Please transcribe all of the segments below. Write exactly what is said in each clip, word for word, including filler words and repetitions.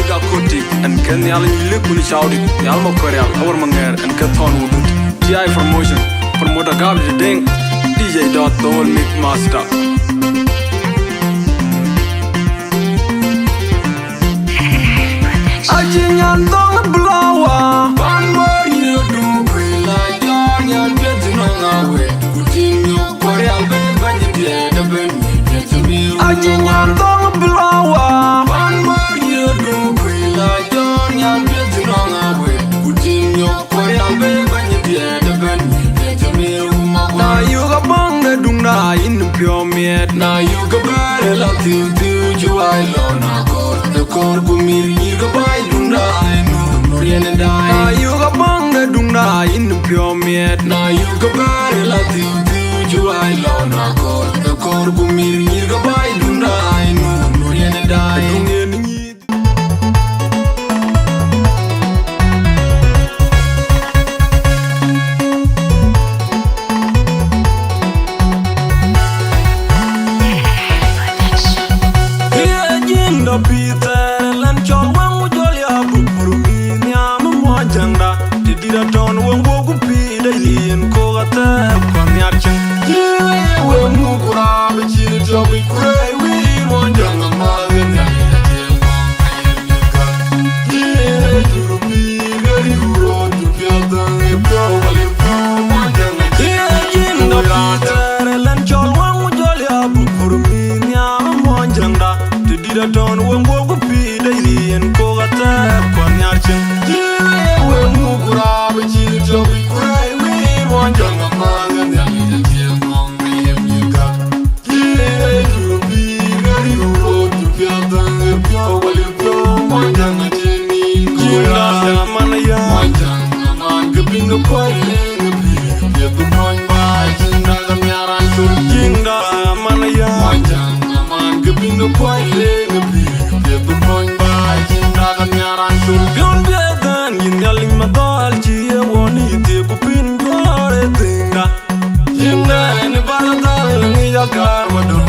Ka kotik, ɛn kë Nhialic lëk kun cawdït, Nhial Makorial, awär Maŋɛɛr, ɛn kë thɔn wudut. T I Promotion, promoter Gabdi Deng, D J Dot, the whole mix master. Acï nyan dhɔŋ blower, pan wär yï du kuï la jɔn nyan piɛth nɔŋ awëë, ku tïŋ nyök kuɔrial bï bɛ̈ny diɛɛt ëbën. Acï nyan dhɔŋ blower, pan wär yï du kuï la jɔn nyan piɛth nɔŋ awëë, ku tïŋ nyök kuɔrial bï bɛ̈ny diɛɛt ëbën. Na yök abäŋ de duŋda yïn piɔ̈u miɛt, na yök abɛ̈r ë la thiu thiu cï wai lɔ na kɔɔr, ë kɔɔr ku mïr nyïr ke bäi duŋda ë nu nu riɛn ë daai. Na yök abäŋ de duŋda yïn piɔ̈u miɛt, na yök abɛ̈r ë la thiu thiu cï wai lɔ na kɔɔr, ë kɔɔr ku mïr nyïr ke bäi duŋda ë nu nu riɛn ë daai. Duŋ yen nyïth. Ye jindo Peter lan cɔl wang u jɔl ya bubur mi niam mo jangda. Ti dira ton wang wo ku pi da yin ko ga te kon yar chin. Ye we mu kura be chi to bi kure wi mo jangda ma yin ya. Jinda ni bara dal ni ya kar madon.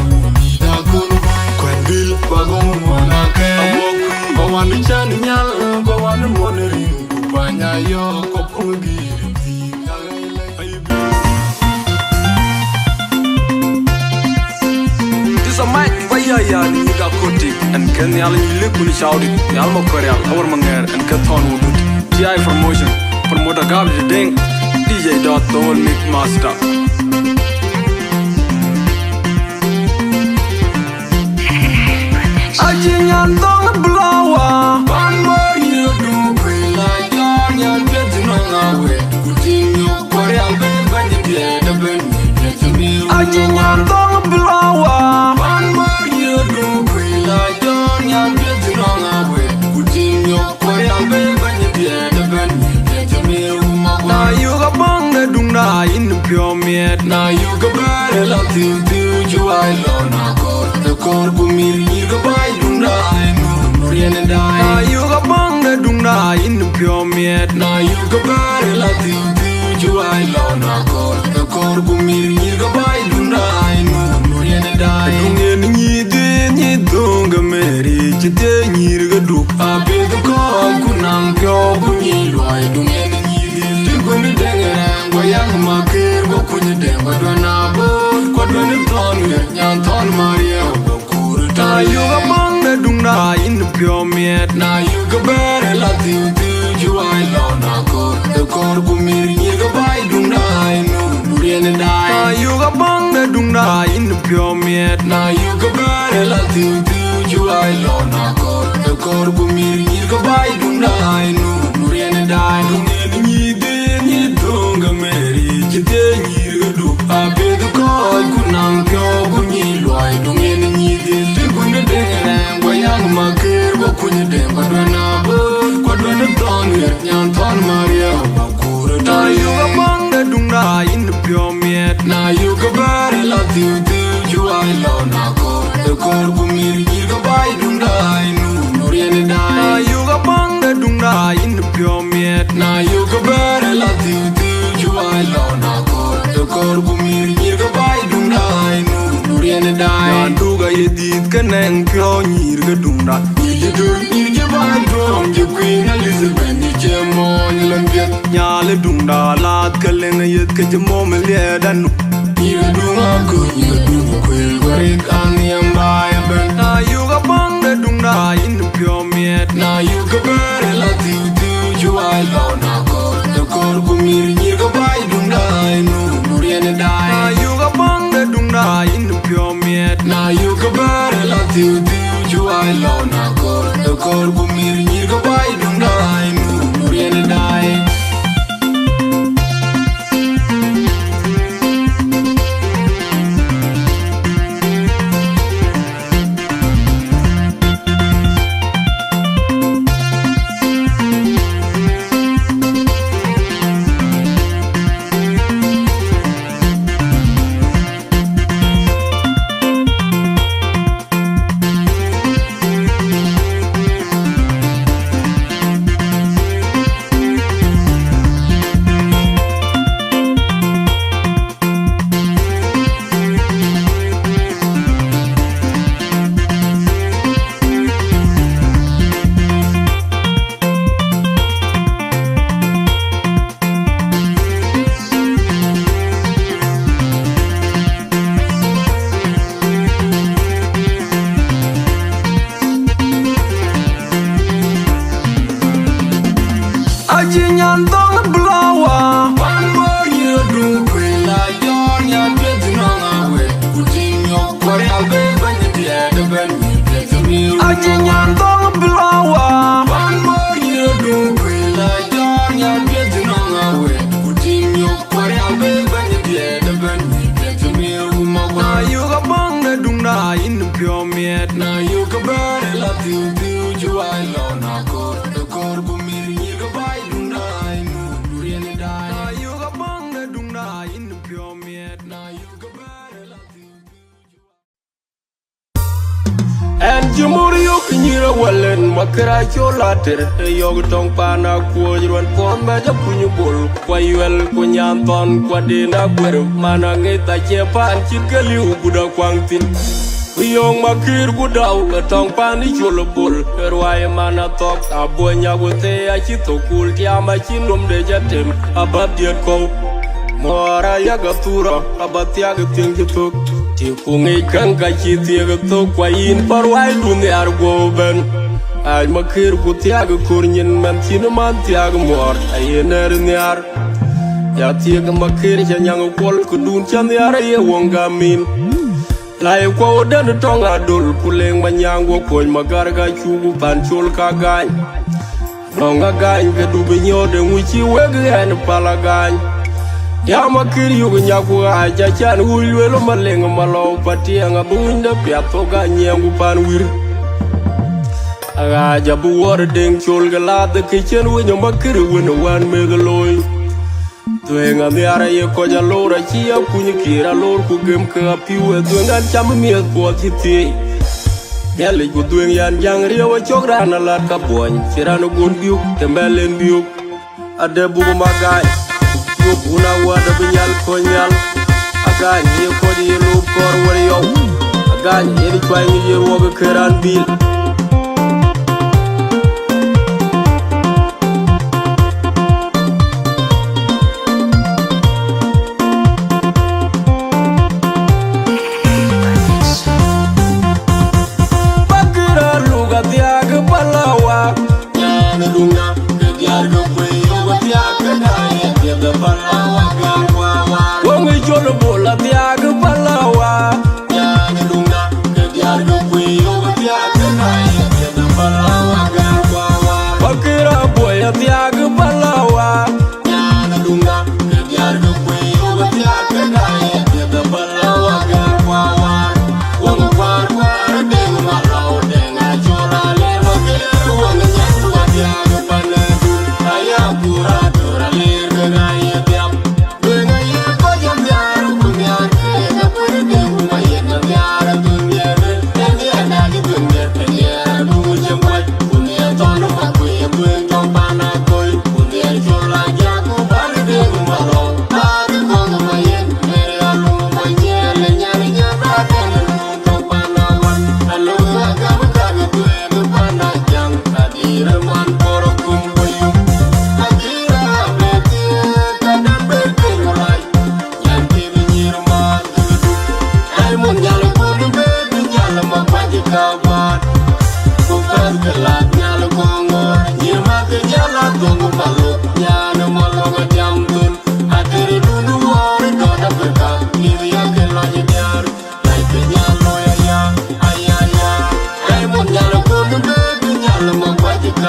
Kuat bil bagong wana ke. Amok ba wan chan nyal ba wan mon rin ku banya yo ko pungi. This a mic ba ya ya ni ka kotik. Ɛn kë Nhialic lëk kun cawdït, Nhial Makorial, awär Maŋɛɛr, ɛn kë thɔn wudut. T I Promotion, promoter Gabdi Deng, D J Dot, the whole mix master. Acï nyan dhɔŋ blower, pan wär yï du kuï la jɔn nyan piɛth nɔŋ awëë, ku tïŋ nyök kuɔrial bï bɛ̈ny diɛɛt ëbën. Acï nyan dhɔŋ blower, pan wär yï du kuï la jɔn nyan piɛth nɔŋ awëë, ku tïŋ nyök kuɔrial bï bɛ̈ny diɛɛt ëbën. Na yök abäŋ de duŋda yïn piɔ̈u miɛt, na yök abɛ̈r ë la thiu thiu cï wai lɔ na kɔɔr, ë kɔɔr ku mïr nyïr ke bäi duŋda ë nu nu riɛn ë daai. Na yök abäŋ de duŋda yïn piɔ̈u miɛt, na yök abɛ̈r ë la thiu thiu cï wai lɔ na kɔɔr, ë kɔɔr ku mïr nyïr ke bäi duŋda ë nu nu riɛn ë daai. Duŋ yen nyïïdï nyïïdhöŋ ke mɛɛri cï thiëëc nyïïr ke duk. Abïth kɔɔc ku naŋ piɔ̈u ku nyïï luɔi duŋ yen nyïïdï. Të kuënë deŋ rɛɛŋ guɔ yaŋ makër guɔ kuny deŋ guɔ duën abööt guɔ duën thɔn ɣer nyan thɔn mariɛu guɔ kuur. Na yök abäŋ de duŋda yïn piɔ̈u miɛt, na yök abɛ̈r ë la thiu thiu cï wai lɔ na kɔɔr, ë kɔɔr ku mïr nyïr ke bäi duŋda ë nu nu riɛn ë daai. Na yök abäŋ de duŋda yïn piɔ̈u miɛt, na yök abɛ̈r ë la thiu thiu cï wai lɔ na kɔɔr, ë kɔɔr ku mïr nyïr ke bäi duŋda ë nu nu riɛn ë daai. Duŋ yen nyïïdï nyïïdhöŋ ke mɛɛri cï thiëëc nyïïr ke duk. Abïth kɔɔc ku naŋ piɔ̈u ku nyïï luɔi duŋ yen nyïïdï. Të kuënë deŋ rɛɛŋ guɔ yaŋ makër guɔ kuny deŋ guɔ duën abööt guɔ duën thɔn ɣer nyan thɔn mariɛu guɔ kuur. Na yök abäŋ de duŋda yïn piɔ̈u miɛt, na yök abɛ̈r ë la thiu thiu cï wai lɔ na kɔɔr, ë kɔɔr ku mïr nyïr ke bäi duŋda ë nu nu riɛn ë daai. Na yök abäŋ de duŋda yïn piɔ̈u miɛt, na yök abɛ̈r ë la thiu thiu cï wai lɔ na kɔɔr, ë kɔɔr ku mïr nyïr ke bäi duŋda ë nu nu riɛn ë daai. Na duk aye dhiëth ke nɛŋ piɔ̈u nyïïr ke duŋda. Nyïïr cï döt nyïïr cï bäi Ke cï mom liɛɛt anu. Nyïïr duŋ akut, nyïïr duŋ kuël, guärik an nhiam baai ëbɛ̈n. Na yök abäŋ de duŋda yïn piɔ̈u miɛt. Na yök ke bɛ̈ɛ̈r ë la thiu thiu, cï wai lɔ na kɔɔr, ë kɔɔr ku mïïr nyïïr ke baai duŋda ë nu, nu riɛn ë daai. Na yök abäŋ de duŋda yïn piɔ̈u miɛt. Na yök ke bɛ̈ɛ̈r ë la thiu thiu, cï wai lɔ na kɔɔr, ë kɔɔr ku mïïr nyïïr ke baai duŋda ë nu, nu riɛn ë daai. Acï nyan thɔ̈ŋ ë Blower. Pan bɔ̈ yï röt du kuël, la jɔɔr nyan piɛth nɔŋ awël, ku tïŋ nyɔk kuɔr yal bë bɛ̈ny diɛɛt ëbɛ̈n. Acï nyan thɔ̈ŋ ë Blower. Pan bɔ̈ yï röt du kuël, la jɔɔr nyan piɛth nɔŋ awël, ku tïŋ nyɔk kuɔr yal bë bɛ̈ny diɛɛt ëbɛ̈n. Piɛth miëër ku mɔ̈k. Na yök abäŋ de duŋda yïn piɔ̈u miɛt. Na yök ke bɛ̈ɛ̈r ë la thiu thiu, cï wai lɔ na kɔɔr, ë kɔɔr ku mïïr nyïïr ke baai duŋda ë nu, nu riɛn ë daai. Na yök abäŋ de duŋda yïn piɔ̈u miɛt. Na yök ke bɛ̈ɛ̈r ë la thiu thiu. Ɛn cï mur yök nyïïr ë wälën, makër acol ater, ë yɔ̈k tɔŋ paan akuöc ruɔ̈n puɔ̈n mɛc akuny bol, ku ayuɛl ku nyan thɔn, ku adin aguër, man aŋic acie paan cït ke liu gut akuaŋ thïn. Ku yöŋ makër ku dau, ë tɔŋ paan ë col bol, ë ruai man athɔk, abuɔny aguthee acï thok kul tiam, acï nomde jɔ tem, abäth diɛt kɔ̈u. Muɔɔr ayak athura, aba thiak ë thiëŋ cï thök. Tik ku ŋic käŋ ka cï thiëk ë thök, ku ayïn päl ruaidun nhiaar guɔ bɛ̈n. Aac makër ku thiak ë kör nyin mɛnh cïn man thiak muɔɔr, aye nɛ̈r nhiaar. Ya thiëk makër cä nyaŋ ë kuɔl, këdun cä nhiaar aye wöŋ gam mïn. Lai kuɔu dɛ̈n tɔŋ adol, ku leŋ manyaŋ guɔ kuɔny magar ka cuk, ku pan col ka gaany. Nɔŋ agaany ke du bï nyɔɔt, eeŋu cï wek ɣɛn päl agaany? Yam akër yök nyaku ɣaac, acan wuc lueel malëŋ malɔu patiɛɛŋ, abï winyde piath thok anyiɛɛŋ ku pan wir. Aɣaac abï wuɔɔr deŋ col ke lath, ke cïn winy makër wën ë wään meth looi. Dhuëëŋ anhiaar aye kɔc aloor, acï akuny kiir aloor, ku gem ke apiu ë dhuëëŋ an cam miɛth puɔth cï thieei. Nhialic ku dhuëëŋ yan jaŋ riëëu acök raan alat ka buɔny, cï raan ë gon biök, të mɛl en biök. Ade buk magaany, yök wun awäd abï nyal kɔc nhial. Agaany ye kɔc ye lop kɔɔr wär yɔu. Agaany yen cuany ye ruɔk ë kë raan bil. Bakira luga thiak palawa. Nyan dungna ke diar ke kwe yo ba thiak ke dai, ye de palawa gan wa wa. Wong i jolo bola thiak palawa. Nyan dungna ke diar ke kwe yo ba thiak ke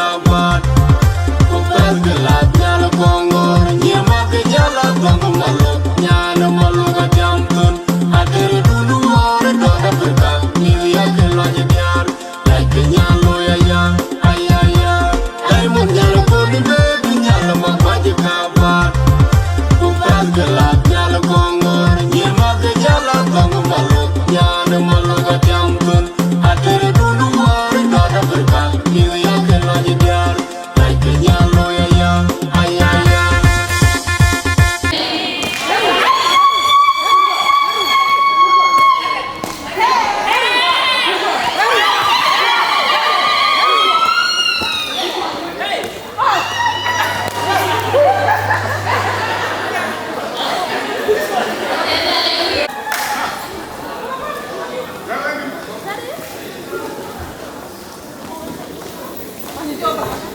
Abat, ku pɛ̈l kë la nhial kɔŋ ŋɔ̈ɔ̈r, nyiëëma kë jäl a thɔ̈k malok, nyan malok atiam thön, ater dun ŋɔ̈ɔ̈r dɔ̈t Afrika, mïth ya kë lɔc diäär, lac kë nyan looi aya, aya, aya. Diamond nyal kɔn bë bï nyal ma kuac kabat, ku pɛ̈l kë la nhial kɔŋ ŋɔ̈ɔ̈r, nyiëëma kë jäl a thɔ̈k malok, nyan malok atiam thön, ater dun ŋɔ̈ɔ̈r dɔ̈t Afrika, mïth ya kë lɔc diäär.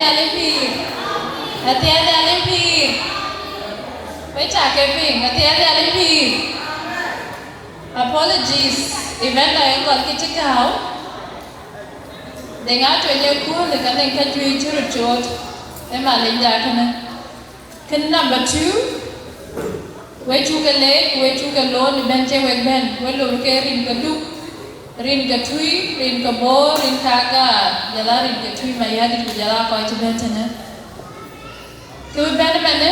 Nhialic pïïr. Athiɛɛi Nhialic pïïr. Wek cä ke piŋ, athiɛɛi Nhialic pïïr. Apologies, event ë gɔl kë cï gääu. Deŋ aa tueny ë kööl ë ka deŋ ka juëc cï röt coot ë malicda kënë. Kën number two, we cuk ke leec, we cuk ke loon ëbɛ̈n cï wek bɛ̈n, we lor ke rin ke Duk, rin ke Tui, rin ke Bor, rin ke Agaar, jɔl a rin ke Tui Mayardit ku jɔl a kɔc cï bɛ̈n tënë. Kë bï bɛ̈n ëmënë,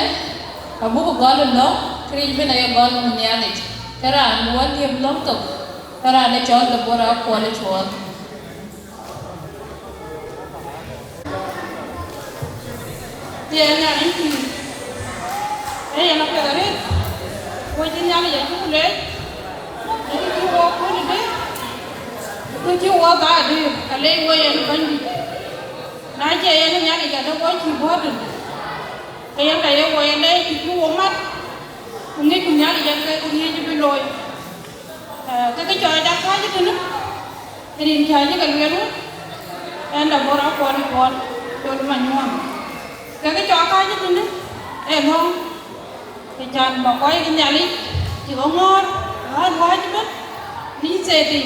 abuk gɔl ë lɔ̈ŋ, këric bï na ye gɔl në Nhialic, ke raan bï wɔ liep lɔ̈ŋ thok, ke raan ë cɔl Deborah Akuɔl ë Cuɔɔl. Ye Nhialic pïïr, ee yen apiɛth arëët, wo cï Nhialic acuk leec, ku cï wo kuöl dït, ku cï wo bä dït, ka leec wo yen Bɛ̈nydït. Na cie yen Nhialic adë wo cï bɔ̈ tënë, ke yen ka ye wo ye leec, ku cï wo mat, ku ŋicku Nhialic yen ke këriëëc bï looi. Ee, ke kë cɔɔc akääc tënë, rin cä cï ke lueel wën, ɣɛn Deborah Akuɔl Cuɔɔl, Col Manyuɔɔn. Ke kë cɔɔk kääc tënë, ee lɔ̈ŋ, ë can bä kɔc ke Nhialic cï ke ŋɔ̈ɔ̈r, ɣän ruääc ëbɛ̈n, në cï thëëk tei,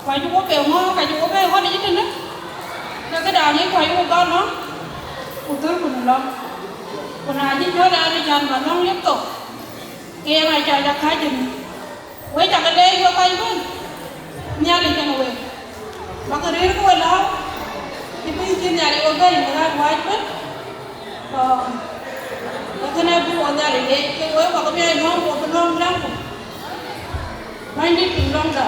ku acï wo ke ŋɔ̈ɔ̈r, ka cï wo bɛ̈ɛ̈i ɣöt yic tënë, ke këda ŋic ku acï wo gɔl lɔ̈ŋ, ku thölku në lɔ̈ŋ. Ku na cï jɔl ɛn ë can bä lɔ̈ŋ liep thok, ke yen acɔɔc akääc tënë. Wek cä ke leec wek kɔc bɛ̈n, Nhialic kenë wek. Bäk rëër ke we lääu, cï bï cï Nhialic we bɛ̈ny në ɣän ruääc bɛ̈n. Aa, ke kënë bï wo Nhialic leec, ke wek bäk miac lɔ̈ŋ, wo bï lɔ̈ŋ läŋku. Bänydït piŋ lɔ̈ŋda.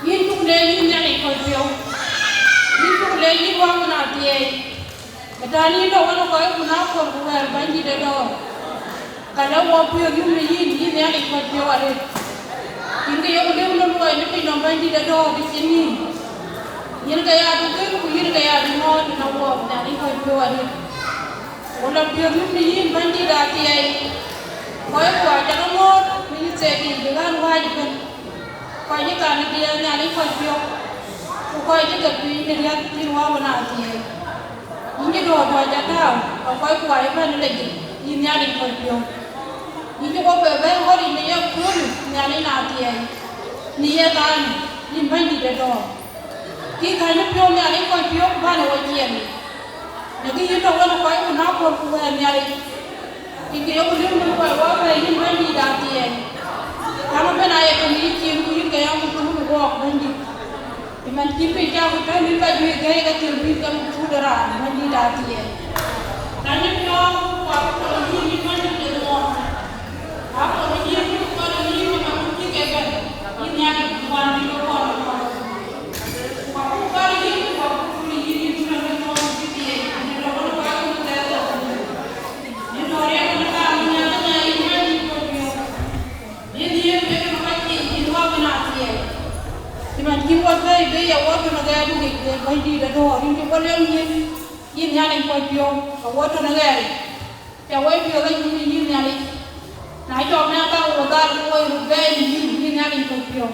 Yïn cuk leec yïn Nhialic kɔc piɔ̈u. Yïn cuk leec yïn wämën athiɛɛi. Ëtɛ̈ɛ̈n yïn tɔ̈ wën ë kɔc kun akɔ̈l ku wɛ̈ɛ̈r Bänydït ë dɔ̈ɔ̈r. Ka lɛ̈k wɔ piɔ̈ɔ̈th yum në yïn, yïn Nhialic kɔc piɔ̈u arëët. Yïn ke yeku lëu në luɔi në piny nɔm Bänydït ë dɔ̈ɔ̈r të cïn yïn. Yïn ke ya bï gël ku yïn ke ya bï ŋɔ̈ɔ̈th në wɔɔk Nhialic kɔc piɔ̈u arëët. Ku lɔ piɔ̈ɔ̈th yum në yïn Bänydït athiɛɛi. Kɔc ku acä ke ŋɔ̈ɔ̈th në yï thëëk yiic ë ɣän wääc ëbɛ̈n. Kɔc cï kan ë diɛɛr Nhialic kɔc piɔ̈u, ku kɔc cï ke piny në riäth yïn wämën athiɛɛi. Yïn cï duɔ̈ɔ̈r duɔ̈ɔ̈c atääu, ke kɔc kuai ëbɛ̈n ë lec yic, yïn Nhialic kɔc piɔ̈u. Yïn cï wo bɛ bɛ̈n ɣöt yic në yeköölë Nhialic na athiɛɛi, në ye thaani, yïn Bänydït ë dɔ̈ɔ̈r. Kï känydït piɔ̈u Nhialic kɔc piɔ̈u bän ë wo ciɛɛŋ yic. Në kë yïn tɔ̈ wën ë kɔc kun akɔ̈l ku wɛ̈ɛ̈r Nhialic, yïn ke yeku lëu në luɔi wɔ bɛ̈ɛ̈i yïn Bänydït athiɛɛi. Ɣɛn ëbɛ̈n aye tɔ̈ në yï ciin ku yïn ke ya muk thun ë wɔɔk Bänydït. Ëmɛn cïn piny cä ku tɛ̈n yïn ka juëc gɛ̈i ke thil bï ke muk thun ë raan Bänydït athiɛɛi. Känydït piɔ̈u ku akɔ̈l yïn yïn Bänydït ë wɔɔk. Akɔ̈l yïn ku kɔ̈l yïn ëmɛn ku cï ke bɛ̈n yïn Nhialic ku wään bï ke kɔn ë kɔn. Cïmën cï wɔ bɛ̈i bï ya wɔ tɔ̈ në ɣɛɛrdu yic, Bɛ̈nydït ë dɔ̈ɔ̈r, yïn cï wɔ lëu yïn, yïn Nhialic kɔc piɔ̈u, ke wɔ tɔ̈ në ɣɛɛric. Cä wɔ piɔ̈ɔ̈th ayum në yïn Nhialic. Na cɔk nɛn ka wɔ dhal ke wɔ röt bɛ̈ɛ̈i në yïn, yïn Nhialic kɔc piɔ̈u.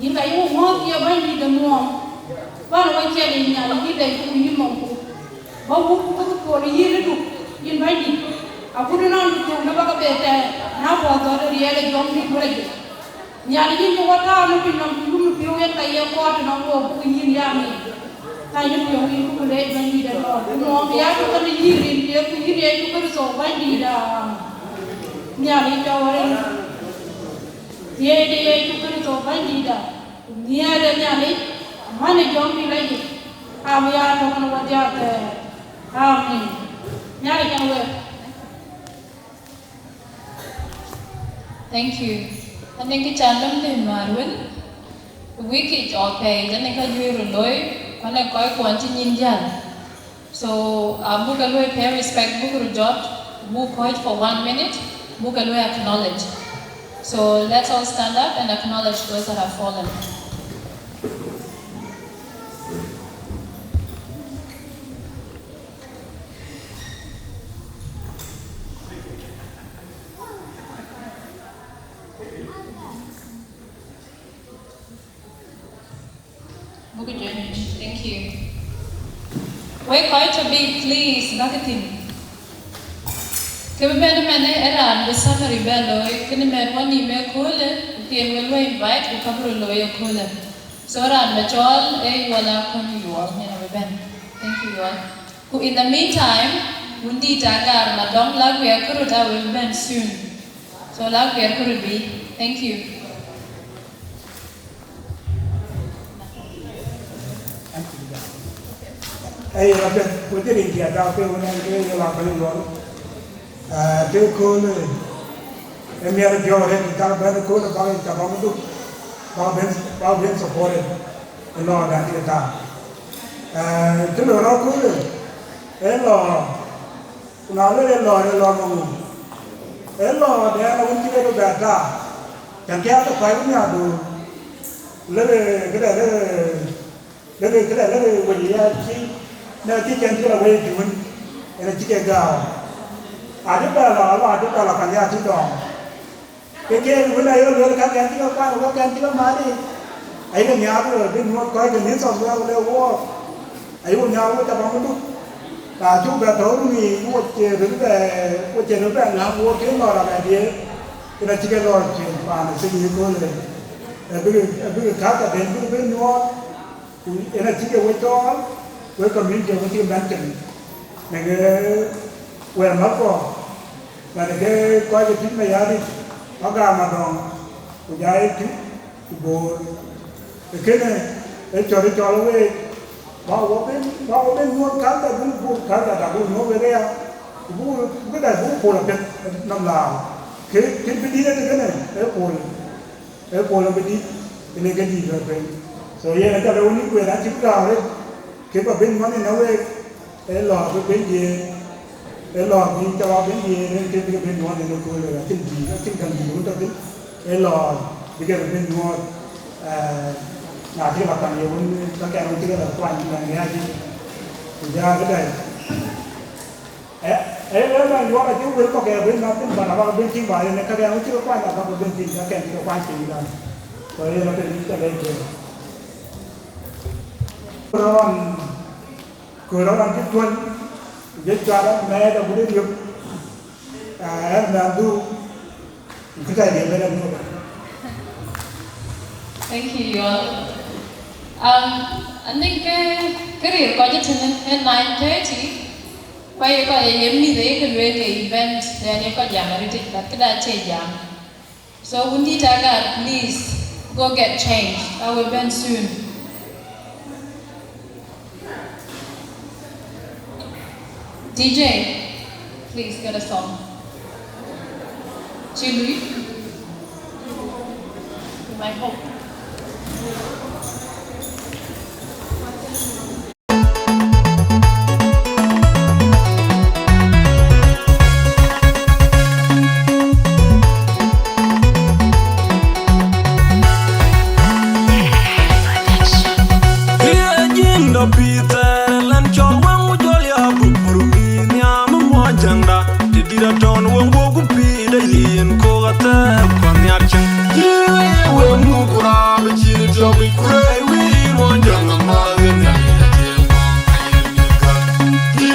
Yïn ka yï wo ŋɔ̈ɔ̈th ye Bänydït de ŋuɔɔm, bän wo ciɛɛl yïn Nhialic yï lɛc ku yï nhomku, bä wut ku bï ke tuɔɔl yïn ë Duk, yïn Bänydït, agut ënɔɔnë cï thök në bä ke be thɛɛr, na puɔth dhɔ̈t ë riɛl ë jɔŋdït wërëc. Nhialic yïn cï wɔ tääu në piny nɔm ku yum në piɔ̈u yen ka ye kɔɔr tënɔŋ wook buk yïn ya ŋic. Anyuth piɔ̈u yïn ku leec Bɛ̈nydït Lord. Ku mɔ̈ɔ̈m ya tök kenë yïn rin Yecu, yïn Yecu Kërtho Bɛ̈nydït. Nhialic cɔk wär rin. Thiëëc de Yecu Kërtho Bɛ̈nydït. Ku nhiëër de Nhialic, män ë jɔŋdït lɔ yic. Abï ya tök kenë wadiäk thɛɛr. Amen. Nhialic kenë wek. Thank you. Anïŋ kë can lɔ̈ŋ dït määr wën, week yic ɔ pɛɛi, anïŋ ka juëc röt looi, ku anïŋ kɔc kuɔn cï nyin jäl. So, uh, buk ke luɔi pay respect, buk röt jɔt, buk kɔ̈ɔ̈c for one minute, buk ke luɔi acknowledge. So, let's all stand up and acknowledge those that have fallen. Buk jɔt. Thank you. Wek kɔc tɔ̈ biic, please, bäk thïn. Kë bï bɛ̈n ëmënë ë raan bï summary bɛ looi, kënë mɛt wɔ nïïm ëköölë, ku thiin wek luɔi invite, ku ka bï röt looi ëköölë. So raan bɛ cɔɔl ë Yuɔl Akɔn Yuɔl, yen abï bɛ̈n. Thank you, Yuɔl. Ku in the meantime, wun dït Agar Madɔŋ, la guiɛɛr kërut, a wek bɛ̈n soon. So la guiɛɛr kërut bï. Thank you. Ë yen apiɛth, ku cï rin cï adau ke wën en ke ye la bɛ̈ny luɔl. Aa, ke köölë, ë miɛt piɔ̈u arëët, cak bɛ̈n köölë bak cak bä muduk, bak ben, bak ben supported ë lɔɔrdan cï ke taak. Aa, cï lɔ rɔt köölë, ë lɔ, ku na lëk ë lɔɔr, ë lɔɔr maŋu, ë lɔɔrdan awën cï ke bɛ taak, cän ke athë kuany wën ya döör, lëk, këdë, lëk, Lëk këdë, lëk wël ya cï, na cï cɛn cï la wël juun, ëna cï ke gääu. Adï bɛ la, la adï bɛ la kan ya cï dɔm. Ke ke wël aye lueel ka kɛn cï ke kuany, ka kɛn cï ke maat. Aye ke nhiaar wël bï nyuɔɔth kɔc ke New South Wales le wook. Aye ke nhiaar wël taba muduk. Ka cuk bɛ tɔ̈u runi, wok cï röt bɛ, wok cï röt bɛ ŋäk wok ke lɔɔr abɛ diëër. Ëna cï ke lɔɔr cin paan ë thïn ëköölë. Abï, abï ka ka ben bï, bï nyuɔɔth. Ku ëna cï ke we cɔɔl, we community we cï bɛ̈n cïn, në ke wɛ̈ɛ̈r Malkɔ, na de ke kɔc ë Tuic Mayardit, Agam Adɔŋ, ku jai Tuic, ku Boor. Ee kënë, ee cɔl, ee cɔl week, ba wo ben, ba wo ben nyuɔɔth culture, buk, buk culture da, buk nyuɔɔth wek aya, ku buk, buk da, buk pol apiɛth nɔm lääu. Kë, kë bï dït ënë kënë, ee pol. Ee pol abï dït, ënë ke dït bɛ piny. So, yen aca lɔ wën yï kueer acï bï gääu arëët, ke bä ben ŋuɔ̈n ënë week, ee lɔ bï ben diëër, ee lɔ bï cä bä ben diëër, ënë ke bï ke ben ŋuɔ̈n ënë kööl, acïn dït, acïn käŋ dït wën tɔ̈ thïn, ee lɔ bï ke ben ŋuɔ̈n, ee, na cï lɔ kaŋ ye wën, ka kɛn wën cï ke lɔ kuany, mɛn ŋiɛc, ku jɔ këdäc. Ë, ë, ë, man yuɔk acï wël kɔ̈k ë ben nɔm thïn, bän abak ben tïŋ ba yen ë käk ë ŋö cï ke kuany, abak ben tïŋ, ka kɛn cï ke kuany piny dan. So, yen apiɛth cä lec ke. Rɔn, ku rɔn cï tuɔ̈l, ku jɔ cuat mɛɛt agut ë riöp, ë, ë, mɛn dhuk. Ku këdäc diɛ̈ bɛ̈n anɔ̈k. Thank you, Yuɔl. Um, I think, eh, kë ril kɔc ëtënë ë nine thirty, ku aye kɔc aye mïth aye ke lueel ye event, then ye kɔc jam arëtic, but këda acie jam. So, wun dït Agar, please, go get changed. I will bɛ̈n soon. D J, please get a song. Chilui, my hope. Ye jin dɔ pïïr thɛɛr ë lɛn cɔl wëŋ, ku jɔl ya buk mur mïïth nhiam ë muɔnyjäŋda. Të dït atɔ̈n wëŋ guɔ̈p ku pïïr de yen kok athɛɛr kuan nhiar cieŋ. Ye wëŋ muk ku raap ë cïn tiɔp yic ku rɛɛc wïïr muɔnyjäŋ amääth ë nhial yen aciël ŋɔ̈ŋ ayen mïth gäär. Ye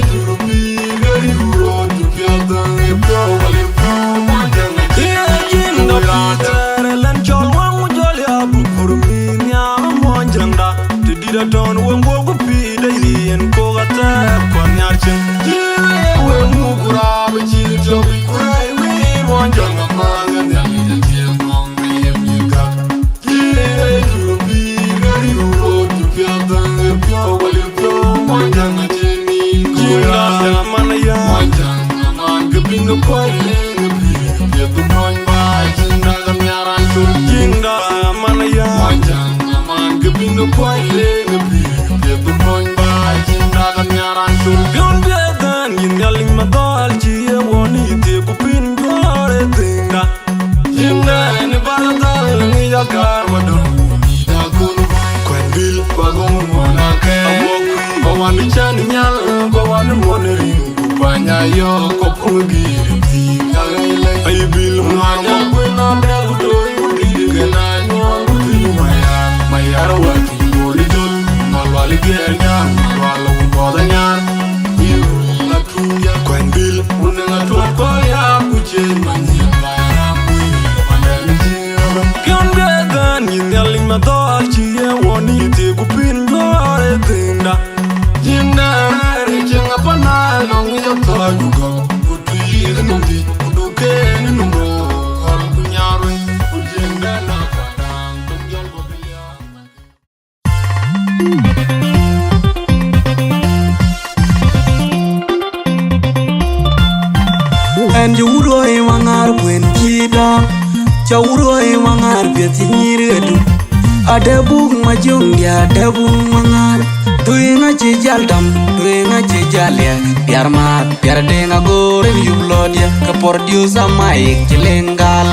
jur pïïr ke yurot cï piɔ̈ɔ̈th dhäŋ ë piɔ̈u wal ë piɔ̈u muɔnyjäŋ. Ye jin dɔ pïïr thɛɛr ë lɛn cɔl wëŋ, ku jɔl ya buk mur mïïth nhiam ë muɔnyjäŋda. Të dït atɔ̈n wëŋ guɔ̈p ku An cän nyal, ku wan muɔn rin, ku bäny ayɔ̈k, ku pur gïïr thïn, ka ɣɛi lɛc. Ai bil ŋuan, ku kuën adɛ̈k, ku dööc, ku dït, kën anyuɔɔn, ku tïc mayar, mayar wä tïc bol jol, malual giɛɛr nyar, malual ku bɔth anyar. Yï la tuŋ ya kuany bil, ku nïŋ atuɔt kɔ̈l ya, ku ciëc manyiëth ba ya, ku yï mandɛn ciëër. Piɔ̈n bï dhɛn yï Nhialic madhɔɔr, cï ye wɔ nïï thiëëk, ku pïn duɔɔr ë thïnda. Jiëŋdɛn rɛ̈ɛ̈r ë cieŋ apanal, nɔŋ ë jɔ thɔ̈ɔ̈c ku gɔ̈k, ku tui ë nɔm dhïc, ku duk en ë nɔm röör, ku nyar wei, ku jiëŋdɛn na Padaŋ, ku jɔl bɔ̈ bï liaak. Ɛn cï wut ɣɔi maŋaar kuën cï dɔm, cä wut ɣɔi maŋaar piɛth cï nyïïr ɣetu. Adɛ buk majöŋ diɛ, adɛ buk maŋaar. Tueŋ acï jäl dɔm, tueŋ acï jäl liɛ. Diar maath, diar deŋ agoor en yup lɔ diɛ. Ke producer Mike cï leŋ gal.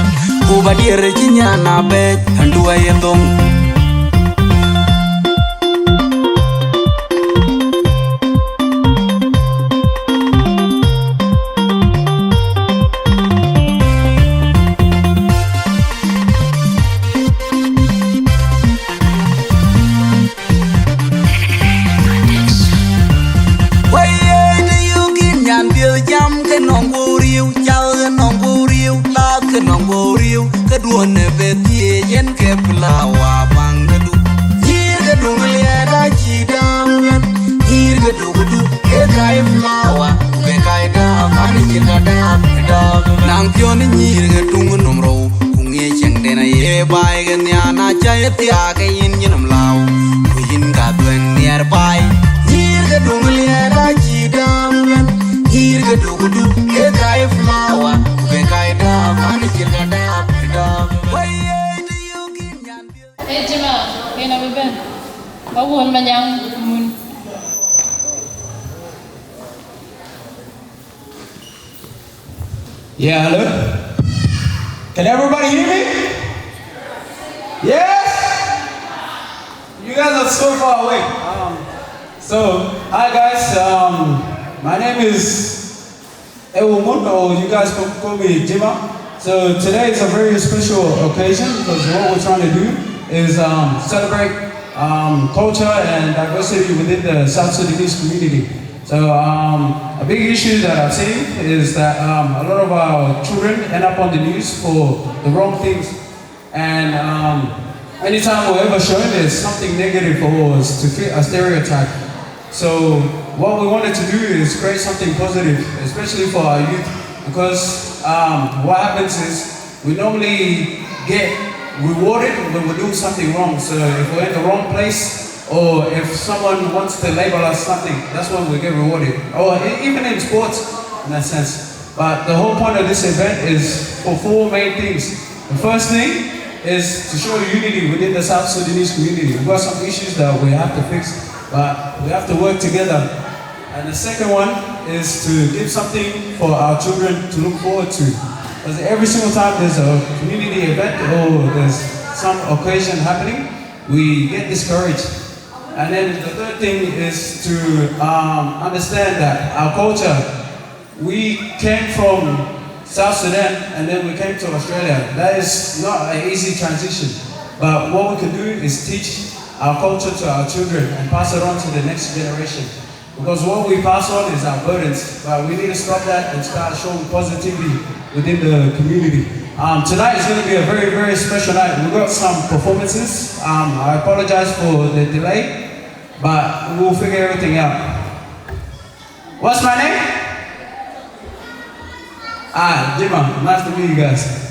Ku ba dier cï nyan abɛc, andu aye dhoŋ. Wëi, të yök yïn nyan piɛth, jam ke nɔŋ guɔ riëëu, cal ke nɔŋ guɔ riëëu, laath ke nɔŋ guɔ riëëu, ke duɔ̈n ë bɛ thiëëc yen ke flower baŋ de du. Nyïïr ke duŋ liɛɛt acï dääm ëbɛ̈n, nyïïr ke duŋ du, ke kac flower, ku ke kac dääm, an cïn ka dääm ë dääm ëbɛ̈n. Naŋ piɔ̈n nyïïr ke duŋ nɔm rou, ku ŋiɛc cieŋden aye baai ke nhiaan, na cä ye thiaak ke yïn yïn nɔm lääu, ku yïn ka dhuëëŋ nhiɛɛr baai. Nyïïr ke duŋ liɛɛt acï dääm ëbɛ̈n, nyïïr ke duŋ du, ke kac flower, ku ke kac dääm, an cïn ka dääm ë dääm ëbɛ̈n. Wëi, ye të yök yïn nyan piɛth. Ee jëma, yen abï bɛ̈n. Ba wuɔ̈n Manyaŋ mun. Yeah, hello? Can everybody hear me? Yes? You guys are so far away. Um, so, hi guys. Um, my name is Ewo Mut, or you guys can call me Jima. So today is a very special occasion because what we're trying to do is, um, celebrate, um, culture and diversity within the South Sudanese community. So, um, a big issue that I've seen is that, um, a lot of our children end up on the news for the wrong things. And, um, anytime we're ever shown, there's something negative or to fit a stereotype. So what we wanted to do is create something positive, especially for our youth, because, um, what happens is we normally get rewarded when we do something wrong. So if we're in the wrong place, or if someone wants to label us something, that's when we get rewarded. Or e- even in sports, in a sense. But the whole point of this event is for four main things. The first thing is to show unity within the South Sudanese community. We've got some issues that we have to fix, but we have to work together. And the second one is to give something for our children to look forward to. Because every single time there's a community event or there's some occasion happening, we get discouraged. And then the third thing is to, um, understand that our culture, we came from South Sudan and then we came to Australia. That is not an easy transition. But what we can do is teach our culture to our children and pass it on to the next generation. Because what we pass on is our burdens, but we need to stop that and start showing positivity within the community. Um, tonight is gonna be a very, very special night. We've got some performances. Um, I apologize for the delay, but we'll figure everything out. What's my name? Ah, Jima, nice to meet you guys.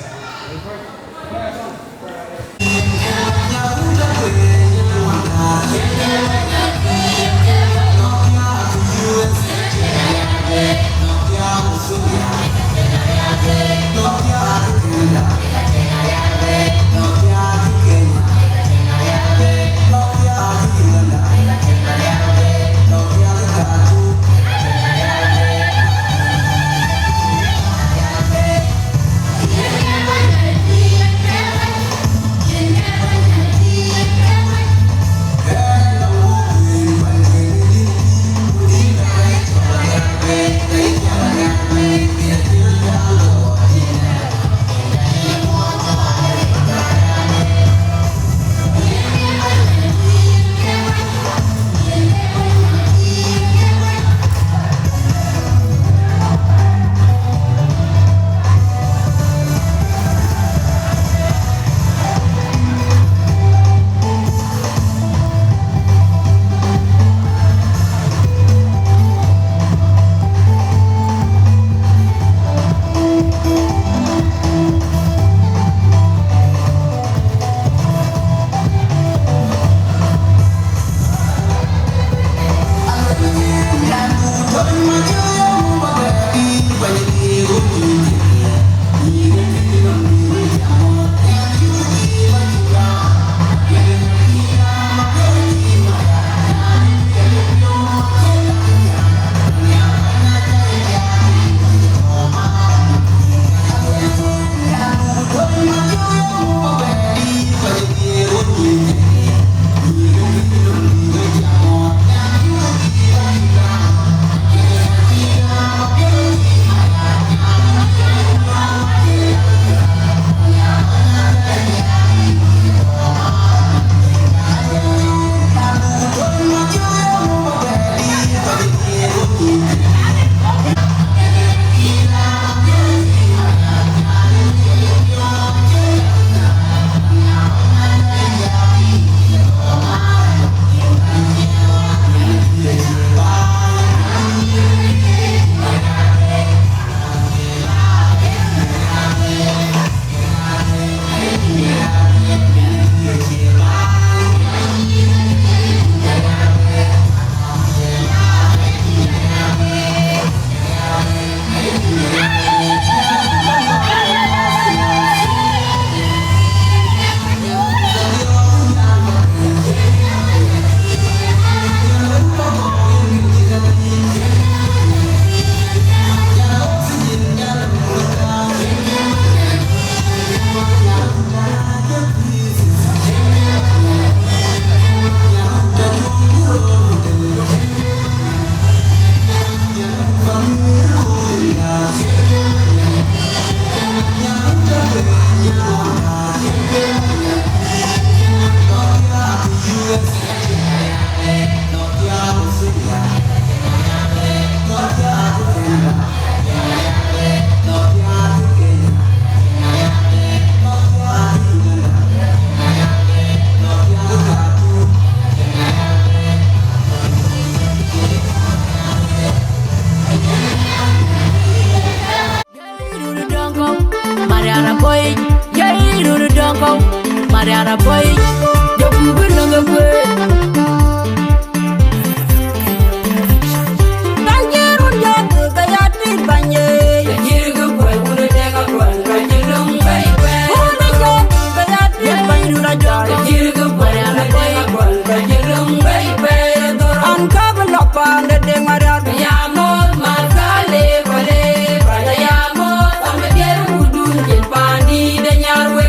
An ka bï lɔ paande Deŋ Marial.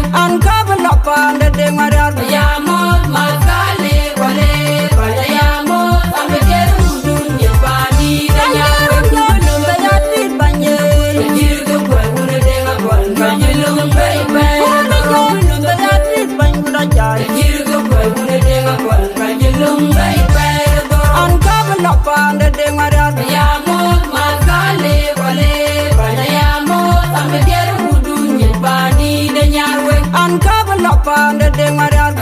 An ka bï lɔ paande Deŋ Marial. An ka bï lɔ paande Deŋ Marial. An ka bï lɔ paande Deŋ Marial.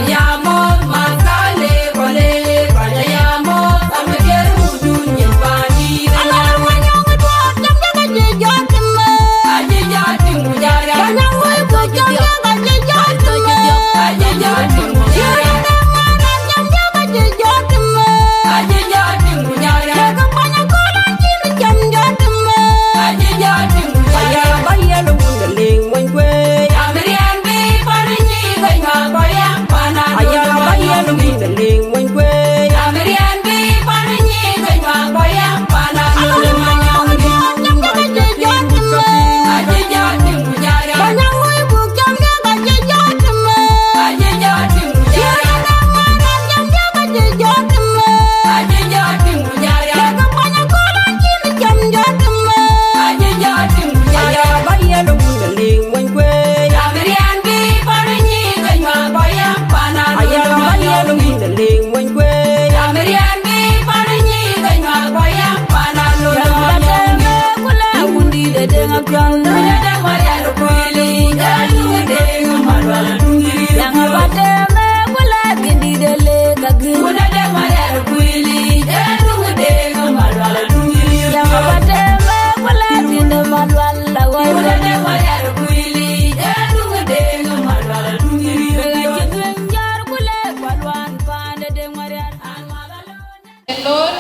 Lor,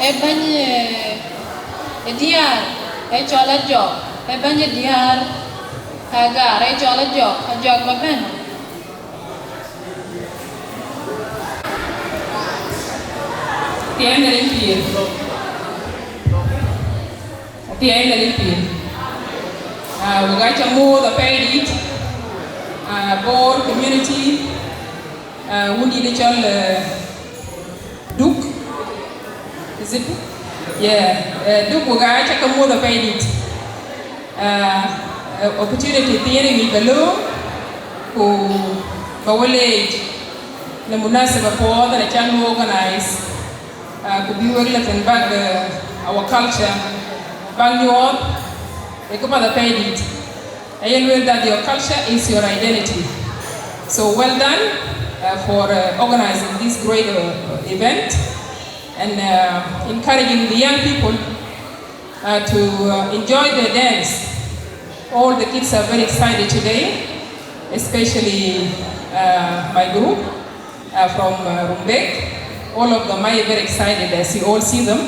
ee bɛ̈ny, ee, ee diäär, ee cɔl Ajɔk, ee bɛ̈ny ë diäär, Agar, ee cɔl Ajɔk, Ajɔk ba bɛ̈n. Athiɛɛi Nhialic pïïr. Athiɛɛi Nhialic pïïr. Ah, wek aa ca muɔ̈ɔ̈th apɛidït. Ah, Bor community. Ah, wundït ë cɔl, eh, Duk. Is it? Yeah. Eh, Duk, wek aa ca ke muɔ̈ɔ̈th apɛidït. Ah, eh, opportunity thiin ë ŋic ba lööm, ku ba we leec në munasaba puɔth ënë cän we organize. Ah, ku bï wek lɔ thïn bäk, eh, our culture, bäk nyuɔɔth, ee këpath apɛidït. Aye lueel that your culture is your identity. So well done, uh, for, uh, organizing this great, uh, event and, uh, encouraging the young people, uh, to, uh, enjoy the dance. All the kids are very excited today, especially, uh, my group, uh, from, uh, Rumbek. All of them are very excited as you all see them.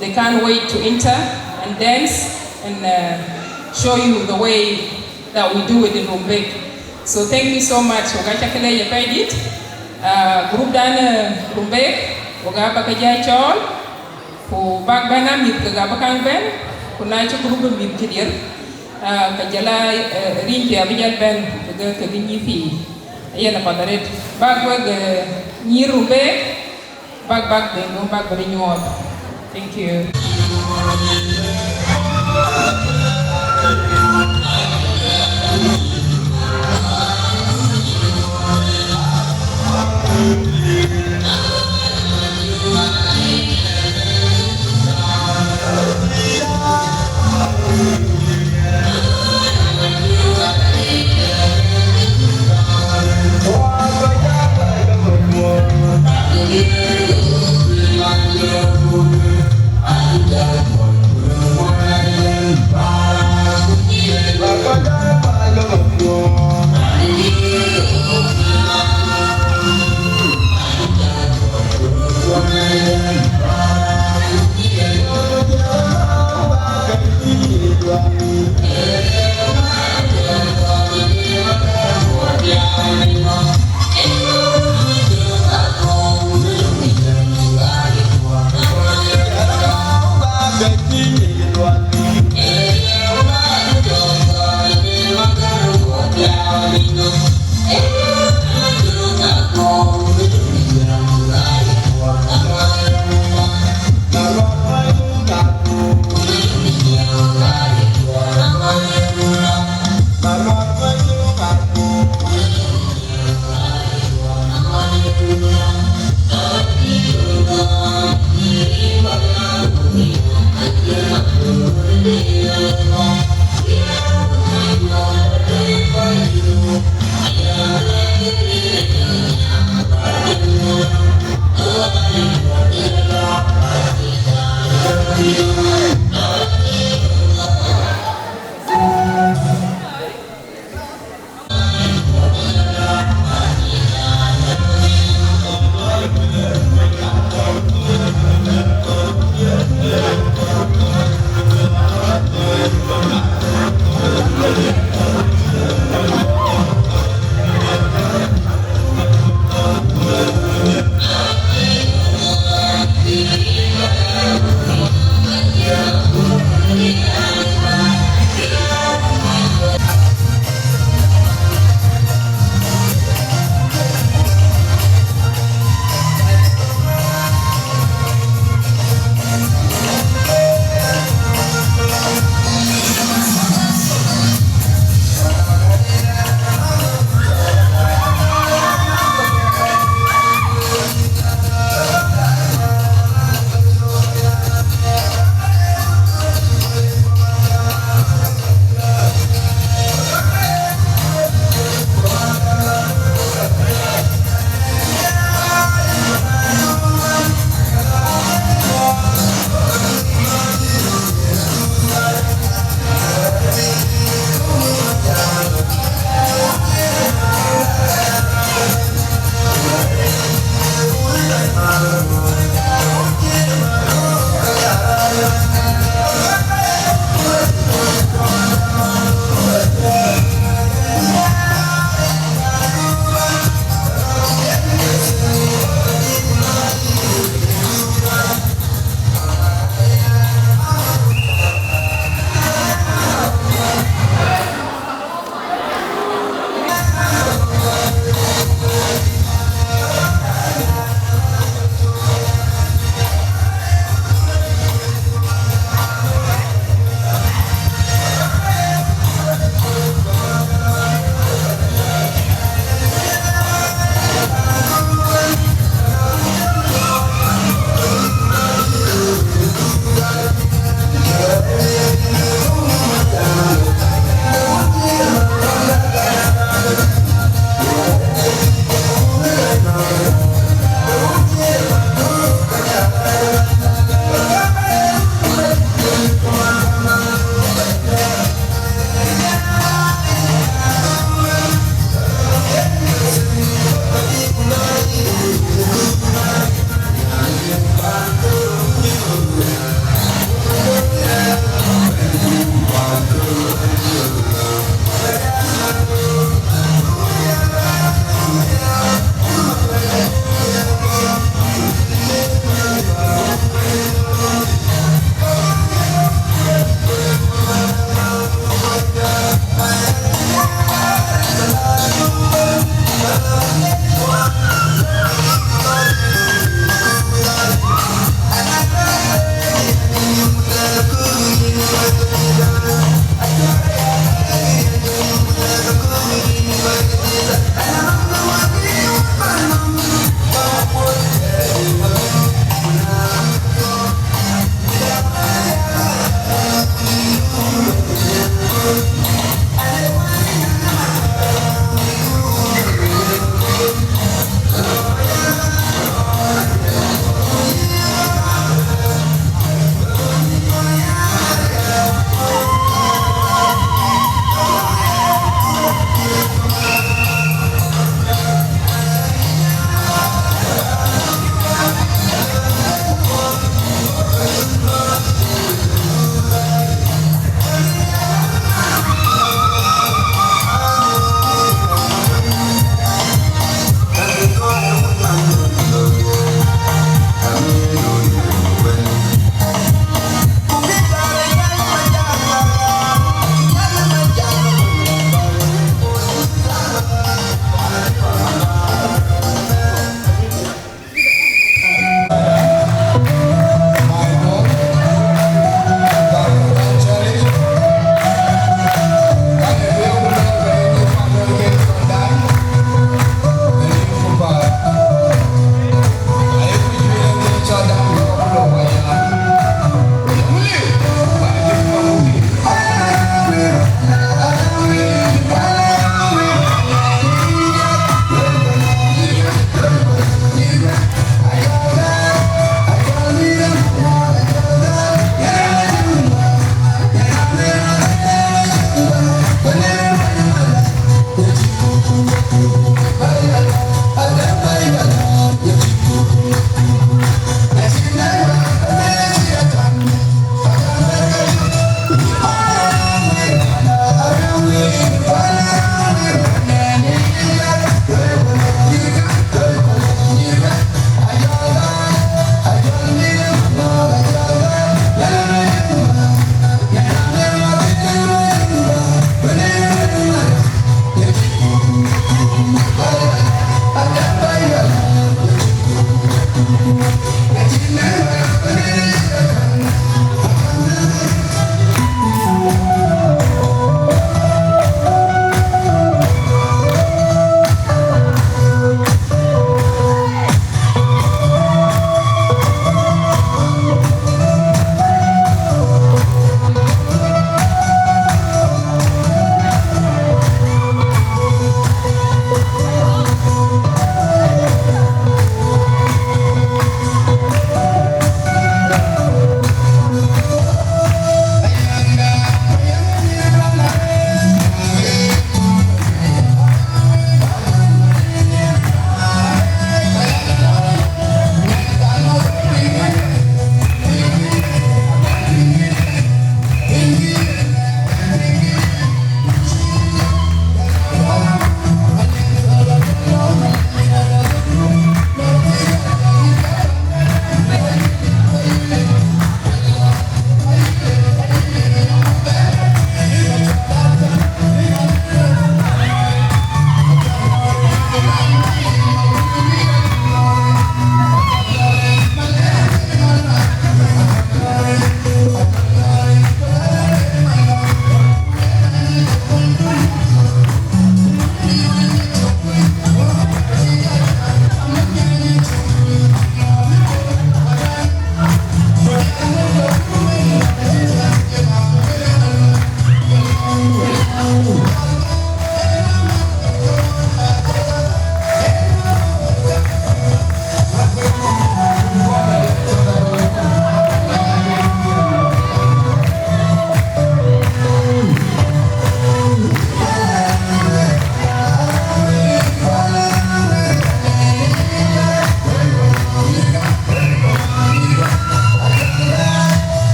They can't wait to enter and dance and, uh, show you the way that we do it in Rumbek. So thank you so much. Wek aa ca ke leec apɛidït. Uh, group dan, uh, Rumbek, wek aa ba ke jai cɔɔl, ku bäk bɛ̈n a mïth kek aa bï kaŋ bɛ̈n, ku na cï group ë mïth cï dier, uh, ke jɔl a, uh, rinkiɛ̈ abï jɔl bɛ̈n kekë, kekë nyïïr pïïr. Yen apath arëët. Bäk wek, eh, nyïïr Rumbek, bäk, bäk bï, bäk bï nyuɔɔth. Thank you.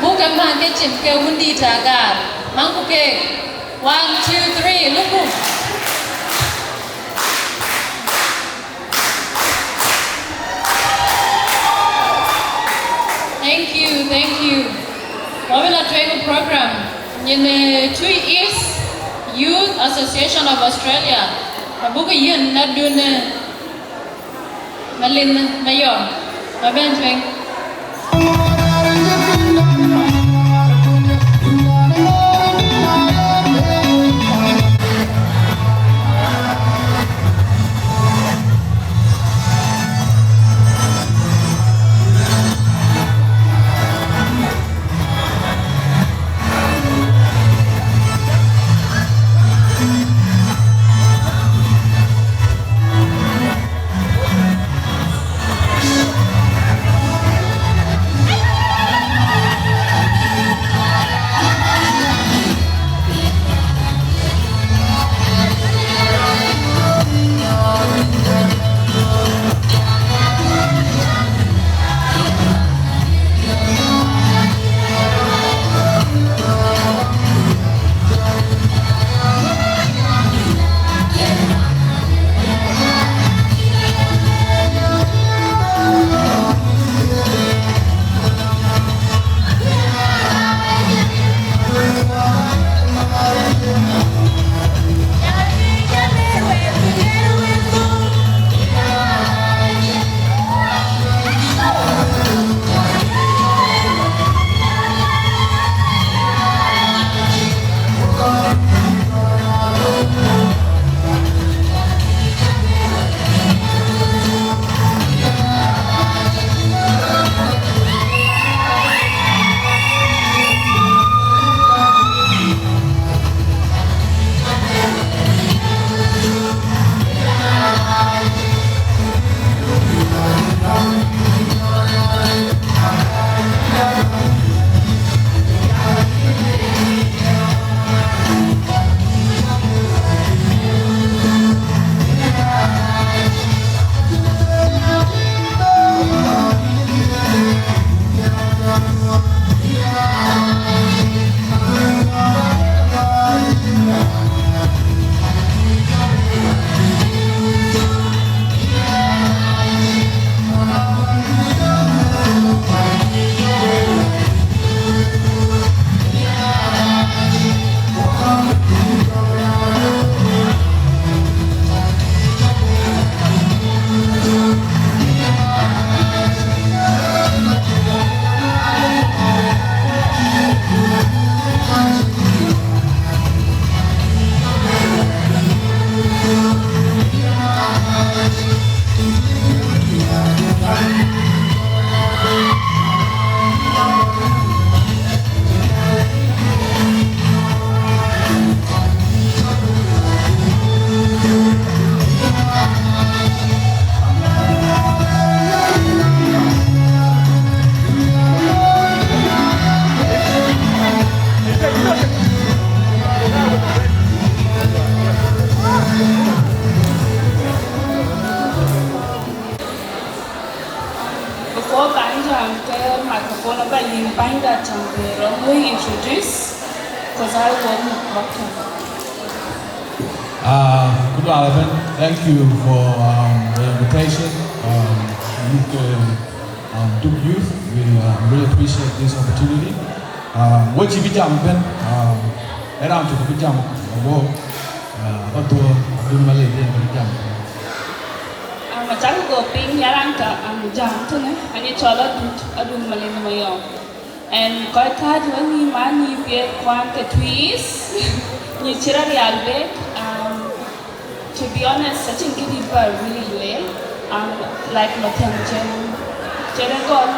Buk ke män ke cim ke wundït Agar, maŋku keek. One, two, three, lukku. Thank you, thank you. Wabï la tueŋ program nyin, eh, Twic East Youth Association of Australia. Abuk yiën nadun, eh, Malin Mayom, ba bɛ̈n tueŋ. Ke microphone aba yïn bänyda tɔŋ bï rɔt lui introduce, 'cause I will not welcome. Uh, good morning, thank you for um, the invitation. Um, youth, uh, um, Duk Youth, we uh, really appreciate this opportunity. Um, what you be jam ben? Um, around to be jam, wo, uh, what do you malay be jam? Am acak go piny yaran ka am jam tënë, ani cɔl Adut, Adut Malin Mayɔm. And kɔc kääc wek nïïm aa nïïm piɛth kuan ke Twic, nïïm cï rɔt rial bek. Um, to be honest, acïn kë dït ba really lueel. Um, like Mathiang Cen, Cen Gɔl,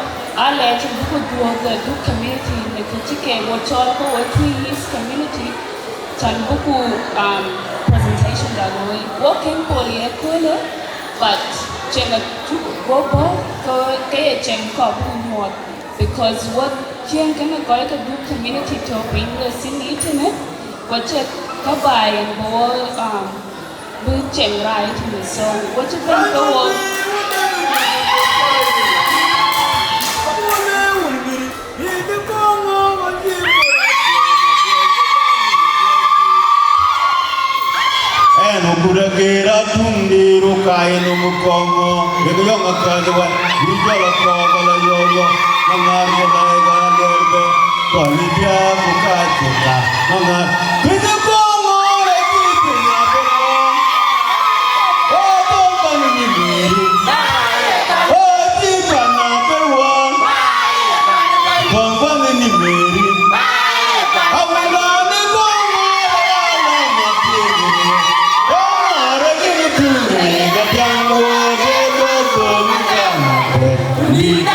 alɛɛc buku dhuɔ̈k the Duk community në kë cï kek wo cɔl ke wo Twic community. Can buku um, presentation da looi. Wo kën pol ye köölë, but cieŋ acuk wo bɔ̈ ke ke ye cieŋ kɔɔr buku nyuɔɔth, because wo cieŋ kënë kɔc ke Duk community tɔ̈ piny we thïn ëtënë, wo cï ka baai yen bï wo um, bï cieŋ raai tënë, so wo cï bɛ̈n ke wo. Ɛn ë kut ageer atuŋ de ruk ka ye nom kɔŋ ŋö, yek yɔŋ akäc wɛn, bï jɔl akɔɔk ala yɔyɔ, maŋar ye lɛɛc ka lɛɛr bɛ, kɔn ë diääk ku kaac thok ka, maŋar. Piny kɔŋ ŋö rɛc bï piny abï rɔɔŋ. Ë dhɔ̈ŋ baŋ ë nï Meri. Ë dhïc pan abï wään. Dhɔ̈ŋ baŋ ë nï Meri. Awïrani dhɔ̈ŋ ŋö rɛc ala ma piëëc. Dhɔ̈ŋ ŋö rɛc ë nï Meri. Ka diäŋ wään ë dhɔ̈ŋ baŋ ë nï Meri.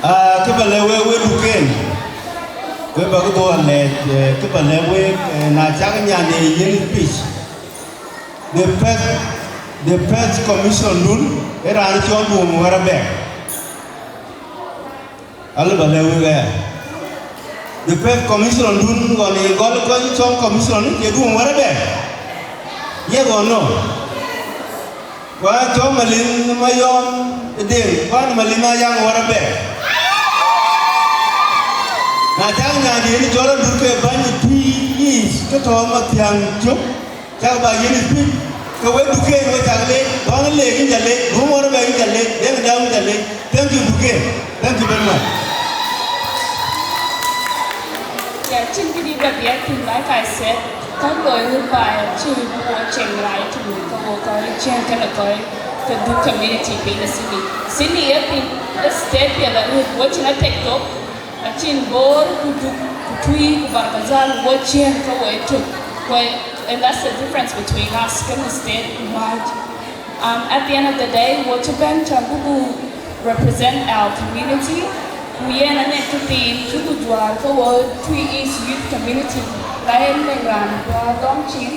Ah, kë ba lɛ̈k wek, wek duken, wek ba kë bɔ̈ alɛɛc, eh, kë ba lɛ̈k wek, eh, na cak nyan de yen speech. The first, the first commission dun, ë raan cɔl Duɔm Wɛ̈r Abɛ̈k. Alë ba lɛ̈k wek aya. The first commission dun ɣɔn ye gɔl kɔc cɔl commission, ye Duɔm Wɛ̈r Abɛ̈k. Yes or no? Ku aa cɔl Malin Mayɔm Deŋ, ku aa Malin Ayaŋ Wɛ̈r Abɛ̈k. Na cak nyan de yen cɔl Adur ke bäny Twic East, ke tɔ̈ Mathiaŋ cök. Cak ba yïn speech, ke we Duken we cak leec, Baŋ Leek yïn ca leec, Bum Wär Bɛ̈ɛ̈i yïn ca leec, Deŋ Dau yïn ca leec. Thank you, Duken. Thank you very much. Yeah, cïn kë dït ba dhiɛl thïn, like I said, kɔc looi röt baai acï wo cieŋ right to me, ke wo kɔc cieŋ kënë kɔc ke Duk community piny ë Sydney. Sydney ë piny, ë state piɛth arëët, wo cïn atek thok, acïn Bor ku Duk ku Tui ku Barkazal, wo cieŋ ke wo ë tök. Ku, and that's the difference between us, kënë state ku wääc. Um, at the end of the day, wo cï bɛ̈n cä buku represent our community. Ku yen anë kë thiin cï ku juäär ke wo Tui East Youth Community, la yen ë raan bä dɔm cin,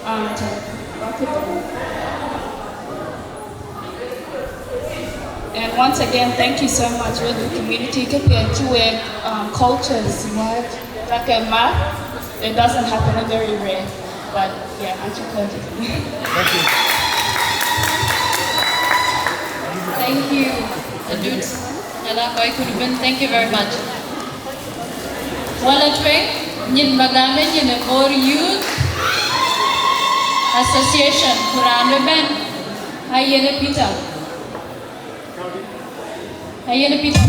um, to wrap it up. And once again, thank you so much, we the community. Keep your two, um, cultures, what, like a map, it doesn't happen, very rare. But yeah, I'm too close. Thank you. Thank you, Adut. Ala kɔc kun bɛ̈n, thank you very much. Wala tueŋ, nyin magame nyin ë Bor Youth Association, ku raan bï bɛ̈n, ayen ë Peter. Ayen ë Peter.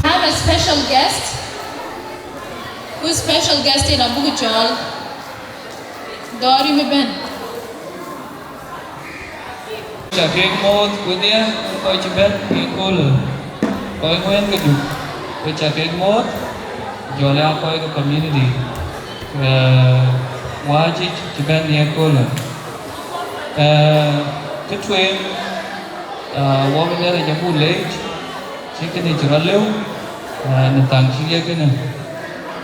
I have a special guest. Ku special guest yen abuk cɔɔl. Dɔɔr yïn bï bɛ̈n. Ca kek moth wedhie, kɔc cï bɛ̈n ë köölë, kɔc ŋuɛ̈ɛ̈n ke Duk, ke ca kek moth, jɔl aa kɔc ke community, eh, wääc cï bɛ̈n ë köölë. Eh, kë tueŋ, eh, wɔ bï Nhialic abuk leec, cï kënë cï rɔt lëu, eh, në thaŋ cï ye kënë.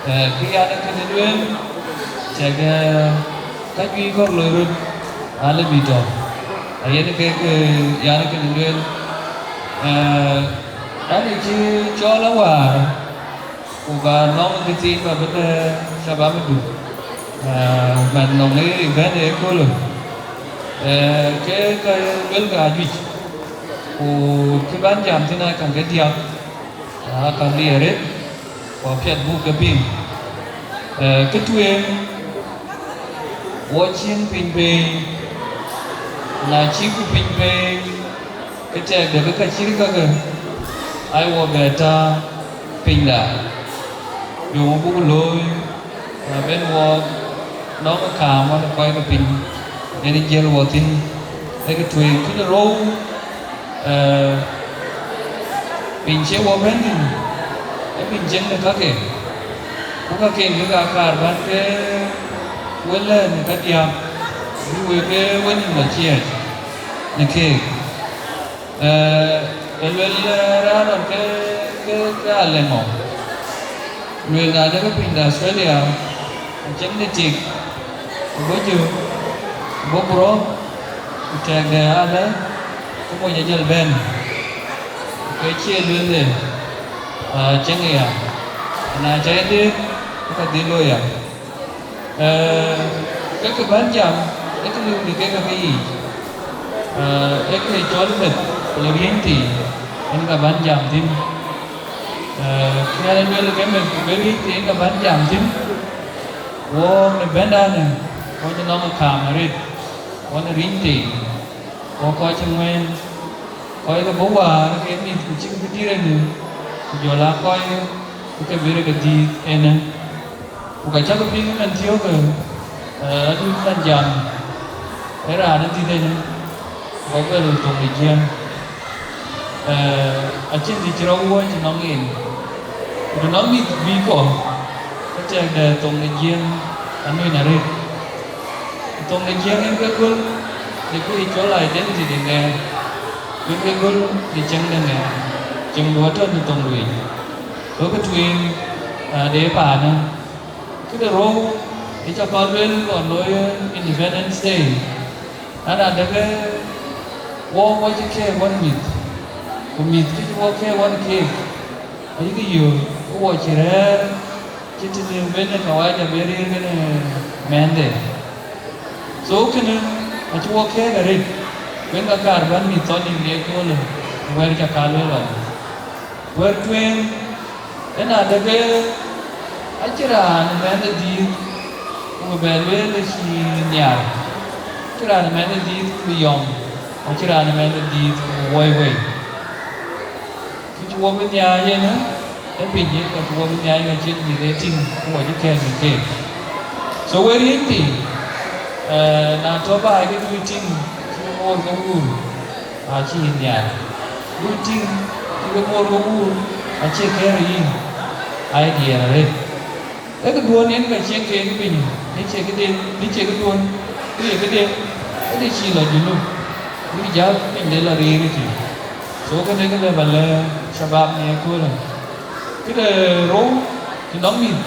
Eh, kë yan ë kënë lueel, cäk, eh, ka juëc kɔ̈k loi röt, alë bï tɔ̈. Ayen ke, ke yan ë kënë lueel, eh, an, ë cï cɔɔl awäär, ku ba nɔŋ kë thiin ba bï tɛ̈ shabab ë Duk, eh, man nɔŋ ë event ë köölë. Eh, ke ka luel ka juëc, ku kë ban jam thïn aa käŋ ke diäk, aa käŋ diɛɛr arëët, ku apiɛth buk ke piŋ. Eh, kë tueŋ, wɔ cïn piny pei, na cïku piny pei, ke tɛ̈ɛ̈k de ke ka cït kakë, aa wɔ bɛ tääu pinyda, yöŋ buk looi, na ben wɔ nɔŋ kaam wan kɔc ke piny, yen jiël wɔ thïn, ee kë tueŋ. Kë de rou, eh, piny cï wɔ bɛ̈n thïn, ee piny cieŋ de kake, ku kake kek aa kaar bän ke wël lɛ̈ɛ̈r në kadiäk, bï wek ke wenïïm lɔ ciɛɛc në keek. Eh, e luel, eh, raan nɔn ke, ke, ke alɛŋɔ. Luel na de ke piny de Australia, acïn në tik, ku bɔ̈ jö, ku bɔ̈ burɔ, ku tɛ̈ɛ̈k de alë, ku mony ajäl bɛ̈n. Ke cie luel de, ah, cieŋ ya. Na ca ye dëët, ku ka dhil looi ya. Eh, ke kë bän jam, ee kë liu në kek ke yiic. Eh, ee kë cɔl meth, ku le riëny thii, en ka bän jam thïn. Eh, kë ɣɛn ë luel ke meth, ku be riëny thii, en ka bän jam thïn. Wɔ në bɛ̈ndanë, wɔ cï nɔŋ kaam arëët, wɔ në riëny thii, wɔ kɔc cï ŋuɛ̈ɛ̈n, kɔc ke bɔ̈ wäär ke mïth, ku cïk bï dït ënë, ku jɔl aa kɔc ke bï rek dhïïth ënë. Ku ka cäk piŋ ëmën thiɔ̈kë, eh, adut man jam, ee raan ë dhïth ënë, ku bä bɛ röt thoŋ de jiëŋ. Eh, acïn kë cï rɔt wuɔ̈ɔ̈c nɔŋ en. Ku të nɔŋ mïth bï kɔ, ke tɛ̈ɛ̈k de thoŋ de jiëŋ anuɛny arëët. Ku thoŋ de jiëŋ en ke göl de kë ye cɔl identity de ŋɛɛr, ku en ke göl de cieŋ de ŋɛɛr, cieŋdu atɔ̈ në thoŋdu yic. Ku kë tueŋ, eh, de paanë. Kë de rou, ë ca kɔn lueel lɔn looi Independence Day, an, adeke wɔ wɔ cï keek wän mïth, ku mïth kë cï wɔ keek wän keek, ayïkë yöök, ku wɔ cï rɛ̈ɛ̈r cït të ben ë kawaja ben rëër kenë mɛnhde. So kënë acï wɔ keek arëët, ben ka kaar bän mïth thɔn yïn ye köölë, wɛ̈ɛ̈r ca ka lueel lɔn. Wɛ̈ɛ̈r tueŋ, ëna deke acïn raan ë mɛnhde dïït, ku Ku bɛ lueel ë cï nhiaar, cï raan ëmɛn ë dhiith ku yɔŋ, acï raan ëmɛn ë dhiith ku woi wei. Kë cï wɔ bï nhiaar yen ë piny, yen ka cï wɔ bï nhiaar yen acïn mïth ee tïŋ ku wɔ cï kɛ̈ɛ̈c në keek. So we riënythii, eh, na tɔ̈ baai ke duöi tïŋ cï ke moor ke wuur, acï yïn nhiaar. Duöi tïŋ cï ke moor ke wuur, acie kɛ̈ɛ̈r yïn, aa ye diɛɛr arëët. Ee këduɔ̈n yen ka cieŋ keek piny, bï cie këden, bï cie këduɔ̈n, bï ye këden, këde cïï lɔ Junub, bï jäl piny de lɔ riir ëtï. So kënë kë lë ba lɛ̈k shabab në ëköölë. Këde rou, të nɔŋ mïth,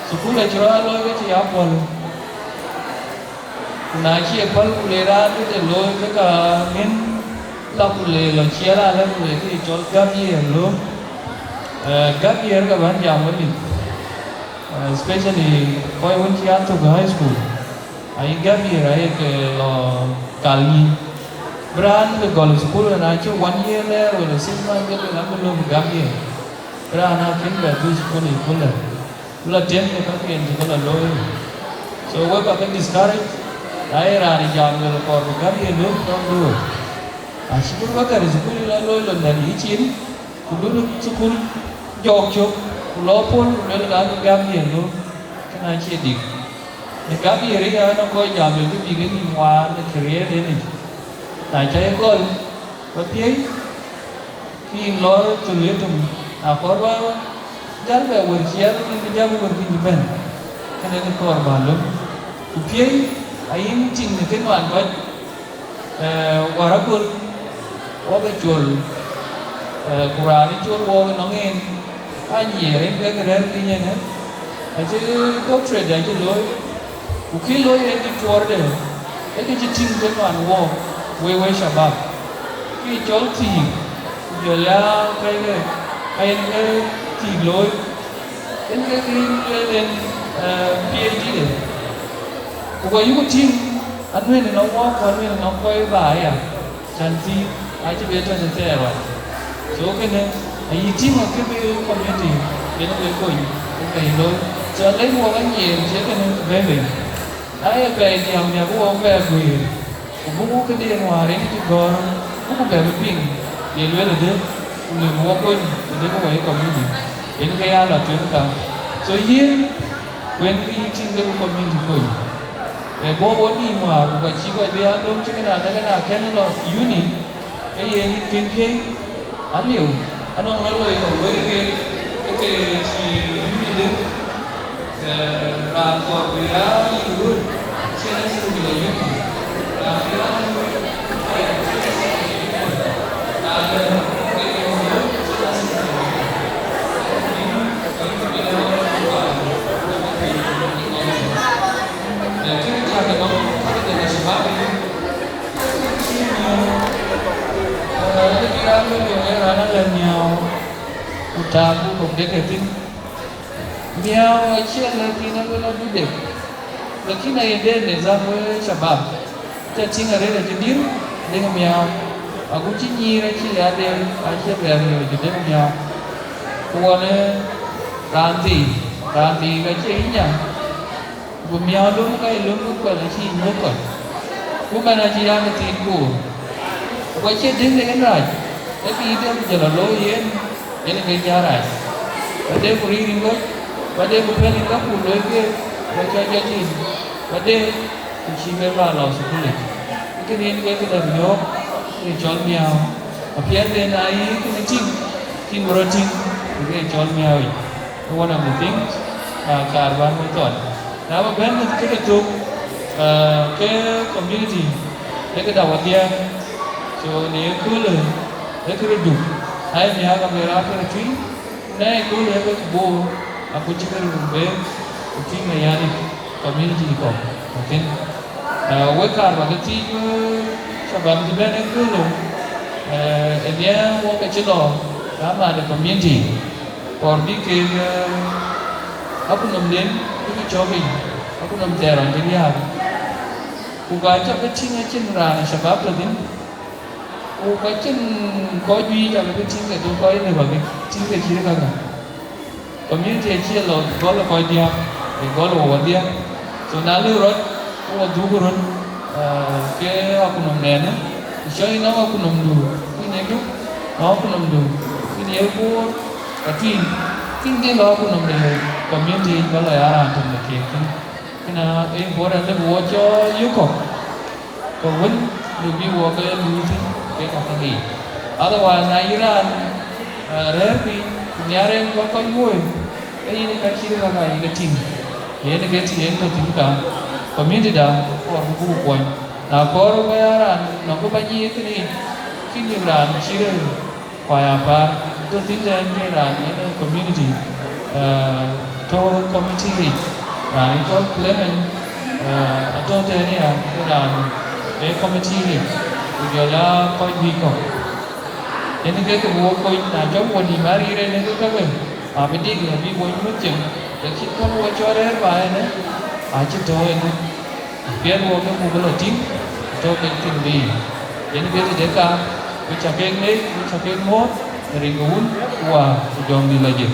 thukul acï rɔt aa looi ke cï ya puɔ̈l. Ku na cï ye päl ku le raan këde looi ke ka ŋën la ku le lɔ ciɛɛr alë ku le kë cɔl gap year lööm. Eh, gap year ka bän jam wëlin. Eh, especially kɔc wën cï ya thök high school. Ayï gap year ayek, eh, lɔ kal nyïn. Bï raan ke gɔl thukul na cï one year lɛɛr wala six months ke bï lam bï lööm gap year. Bï raan akën bɛ dhuk thukul yic kulë. Bï lɔ tiɛ̈ŋ ke käkken cï ke lɔ looi. So we ba ke discourage, na ye raan ë jam luel kɔɔr bï gäm ye lööm, don't do it. Acï bï bä gär thukul lɔ looi lon dɛ̈t yï cin, ku dun thukul jɔɔk cök, ku lɔ pol, ku luel ka bï gäm ye lööm, kënë acie dik. Në gäm ye rëc aa nɔŋ kɔc jam luel kë bïk ë nïm waar në career den yic. Na ca ye gɔl, ba piëëc, ke yïn lɔ thöl ye töŋ, na kɔɔr ba jäl bɛ wër ciɛɛr, ke yïn bï jäl wër kïn bï bɛ̈n. Kënë ke kɔɔr ba löm. Ku piëëc, ayïn tïŋ në kë nuan kɔc, eh, wär agöl, wɔ ke col, eh, ku raan ë col wɔ ënɔŋ en, anyiɛɛr en ke rɛ̈ɛ̈r piny en, acï doctorate acï looi, ku kï looi en dït tuɔɔrde, ee kë cï tïŋ ke nuan wɔ, wek, wek shabab. Kï cɔl thiik, ku jɔl ya kɛ̈ɛ̈kë, ka yen ke thiik looi, en ke kï lueel en, eh, PhD de. Ku ka yuku tïŋ, anuɛ̈n ënɔŋ wɔ, ku anuɛ̈n ënɔŋ kɔc ba aya. Can thiik acï be tɔ̈ në thɛɛr wan. So kënë, ayï tïŋ akë bï community yen bï kony, ku ka yï looi. So alec wok anyiɛɛr cï kënë bɛ̈ɛ̈i bei. Na ye bɛ̈ɛ̈i diäk miäk wok bɛ guëër, ku buk këden wäär yen cï gɔ̈ɔ̈r, buk bɛ bï piŋ, ye lueel ëdë, ku lëk wok kony, ëdë ke wɔ ye community. Yen ke ya lɔ tueŋ ka. So yïn, kuen kë yï tïŋ ke bï community kony. Ee bɔ̈ wɔ nïïm wäär, ku ka cï kɔc bï aa döŋ cï kënë adɛ̈ kënë akën lɔ uni, ke ye yïn kën piëëc aliu, anɔŋ rɔt loi kɔ̈k wël ke, ke ke cï uni dït, eh, raan kɔ̈k bï aa yïn wun, cïn acïn bï lɔ uni. Raan bï aa yïn wun, raan bï aa yïn wun, raan bï aa yïn wun, cïn acïn bï lɔ uni. Yïn, yïn bï lɔ uni. Miau acie lɛ̈k yïn aluel adudek, lakin aye den nizam we shabab. Ca tïŋ arëët acï dïr Deŋ Miau, agut cï nyïïr acï ya den, acie bɛ̈ɛ̈r yɔ̈ɔ̈c Deŋ Miau. Ku ɣɔn ë raan thii, raan thii ka cie yï nya. Ku miäu löm ka ye löm ke kuɛl acï nyuöth kɔc. Ku man acï yak thiin koor. Ku acie dëŋ de yen rac, ee kë yï dek ku jɔl a looi yen, yen ke jɔ rac. Ba dek ku riir yïn wec, ba dek ku pɛ̈l yïn ka ku looi ke, ba cɔl jɔt yïn, ba dek ku cïï bɛ ba lɔ thukul yic. Kënë yen ke këdäŋ yɔ̈ɔ̈k, ke cɔl miäu. Apiɛth den aa yï kënë tïŋ, tïŋ bï rɔt tïŋ, ke cɔl miäu yic. One of the things, uh, kaar bän wek thɔn. Na ba bɛ̈n në këde thök, uh, ke community, ee këda wädhia. So në ye köölë, ee këde duk. Ai miäk abï raan këde tui, na ye köölë ee ke bor, agut cï këde run bɛ̈ɛ̈r, ku tïŋ ayadï community kɔ̈k, okay? Eh, wek kaar ba ke thiic, eh, shabab cï bɛ̈n ë köölë, eh, ë nhiɛɛr wok acï lɔ, raan de community, kɔɔr bï kek, eh, akunɔmden bï ke cɔ̈k yic, akunɔm thɛɛr ɣɔn cï riääk. Ku ka cɔk ke tïŋ acïn raan ë shabab tɔ thïn, ku ka cïn kɔc juëc cɔk ke tïŋ ke tök kɔc ë lëu bä ke tïŋ ke cït käkä. Community acie lɔ gɔl ë kɔc diäk, ë gɔl ë wɔ diäk, So na lëu rɔt, ke wɔ dhuk röt, ah, ke akutnhom nɛɛnë, ku cɔk yïn nɔŋ akutnhomdu, ku yïn ye duk nɔŋ akutnhomdu, ku yïn ye Bor, ka tïŋ, tïŋ dhil lɔ akutnhom de community yic ba lɔ ya raan töŋ de keek thïn. Kënë ee Bor alëu bï wɔ cɔl yök kɔ̈k, ke wën lëu bï wɔ ke luui thïn kek akäk yiic. Otherwise, na yïn raan, ah, rɛ̈ɛ̈r piny, ku nhiaar en ba kɔc woi, ke yïn ka cït ë kä ka yï ke tïŋ. Yen ke tïŋ yen tɔ̈ thïn ka, community da kɔɔr bï buk kuɔny. Na kɔɔr bï ya raan nɔŋ kë ba nyic kënë yic, cïn yïk raan cï rëër, ku aya päär, tɔ̈ thïn tɛ̈n ke raan yen community, ah, tɔ̈ committee yic, raan cɔl Clement, ah, atɔ̈ tɛ̈n ya ke raan ë committee yic, ku jɔl aa kɔc juëc kɔ̈k. Yen ke ke bï wɔ kony, na cɔk wɔ nïïm arëër en ke käkë, abï dik abï wɔ nyuɔ̈th cieŋ, ke cït kɔn wɔ cɔl rɛ̈ɛ̈r ba ënë, acï tɔ̈ ënë. Piɛth wɔ ke buk lɔ tïŋ, tɔ̈ kek thïn bï. Yen ke tëde ka, ku ca kek leec, ku ca kek muɔ̈ɔ̈th, në rin ke Wun, ku Wä, ku Jɔŋdït lɔ jël.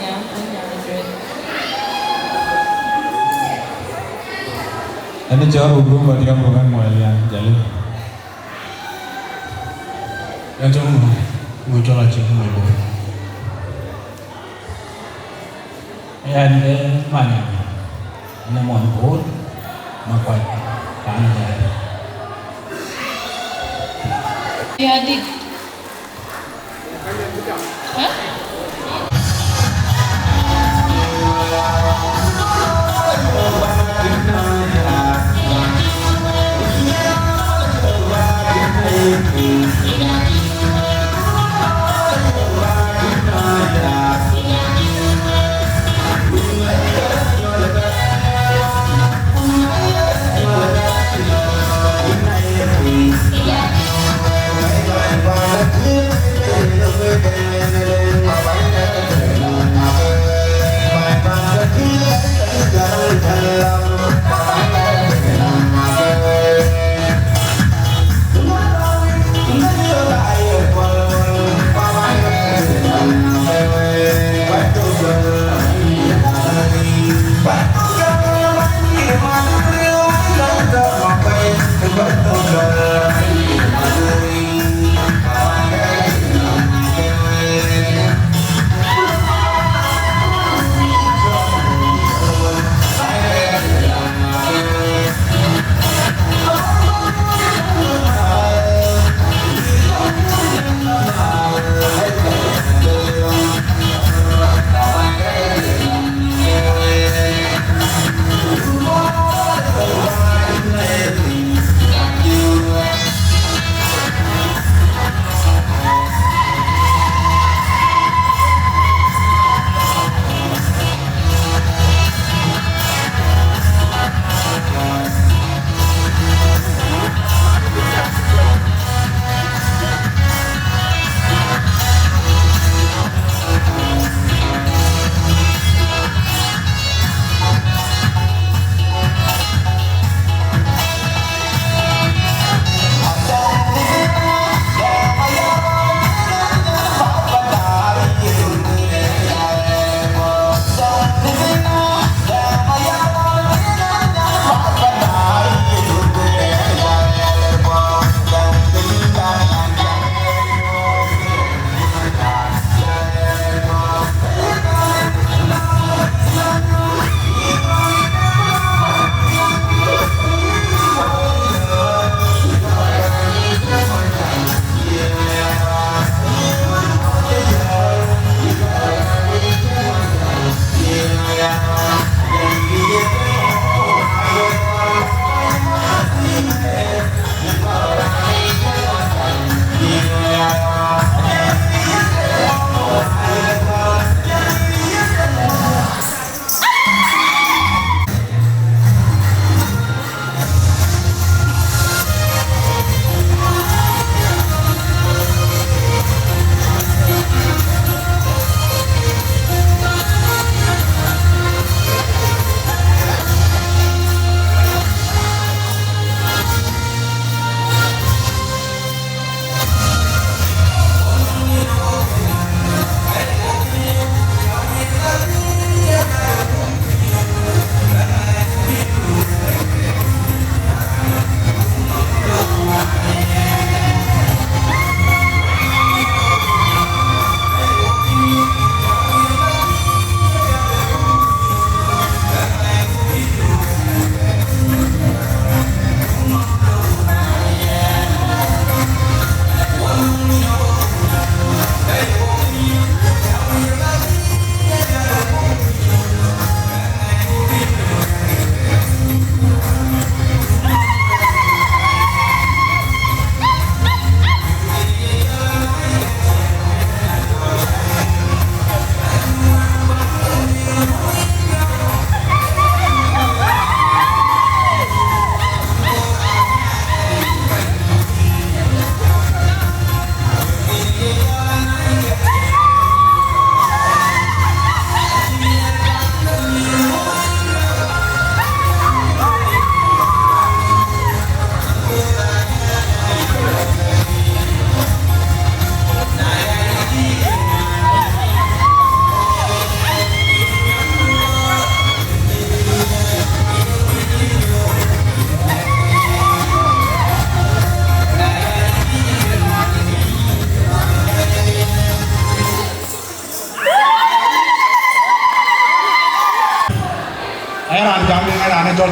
Manyang, Manyang Adrek. Ɛn cɔl Ruk Ruk Madiäŋ, Ruk ɛn Muɔl Lian, Jalë. Yɛn tɔ̈ ŋö, ŋö cɔl Acïk Mony Bor. Yɛn ë Manyang, në Mony Bor, Makuac, paan Jalë. Ya dït. Hä?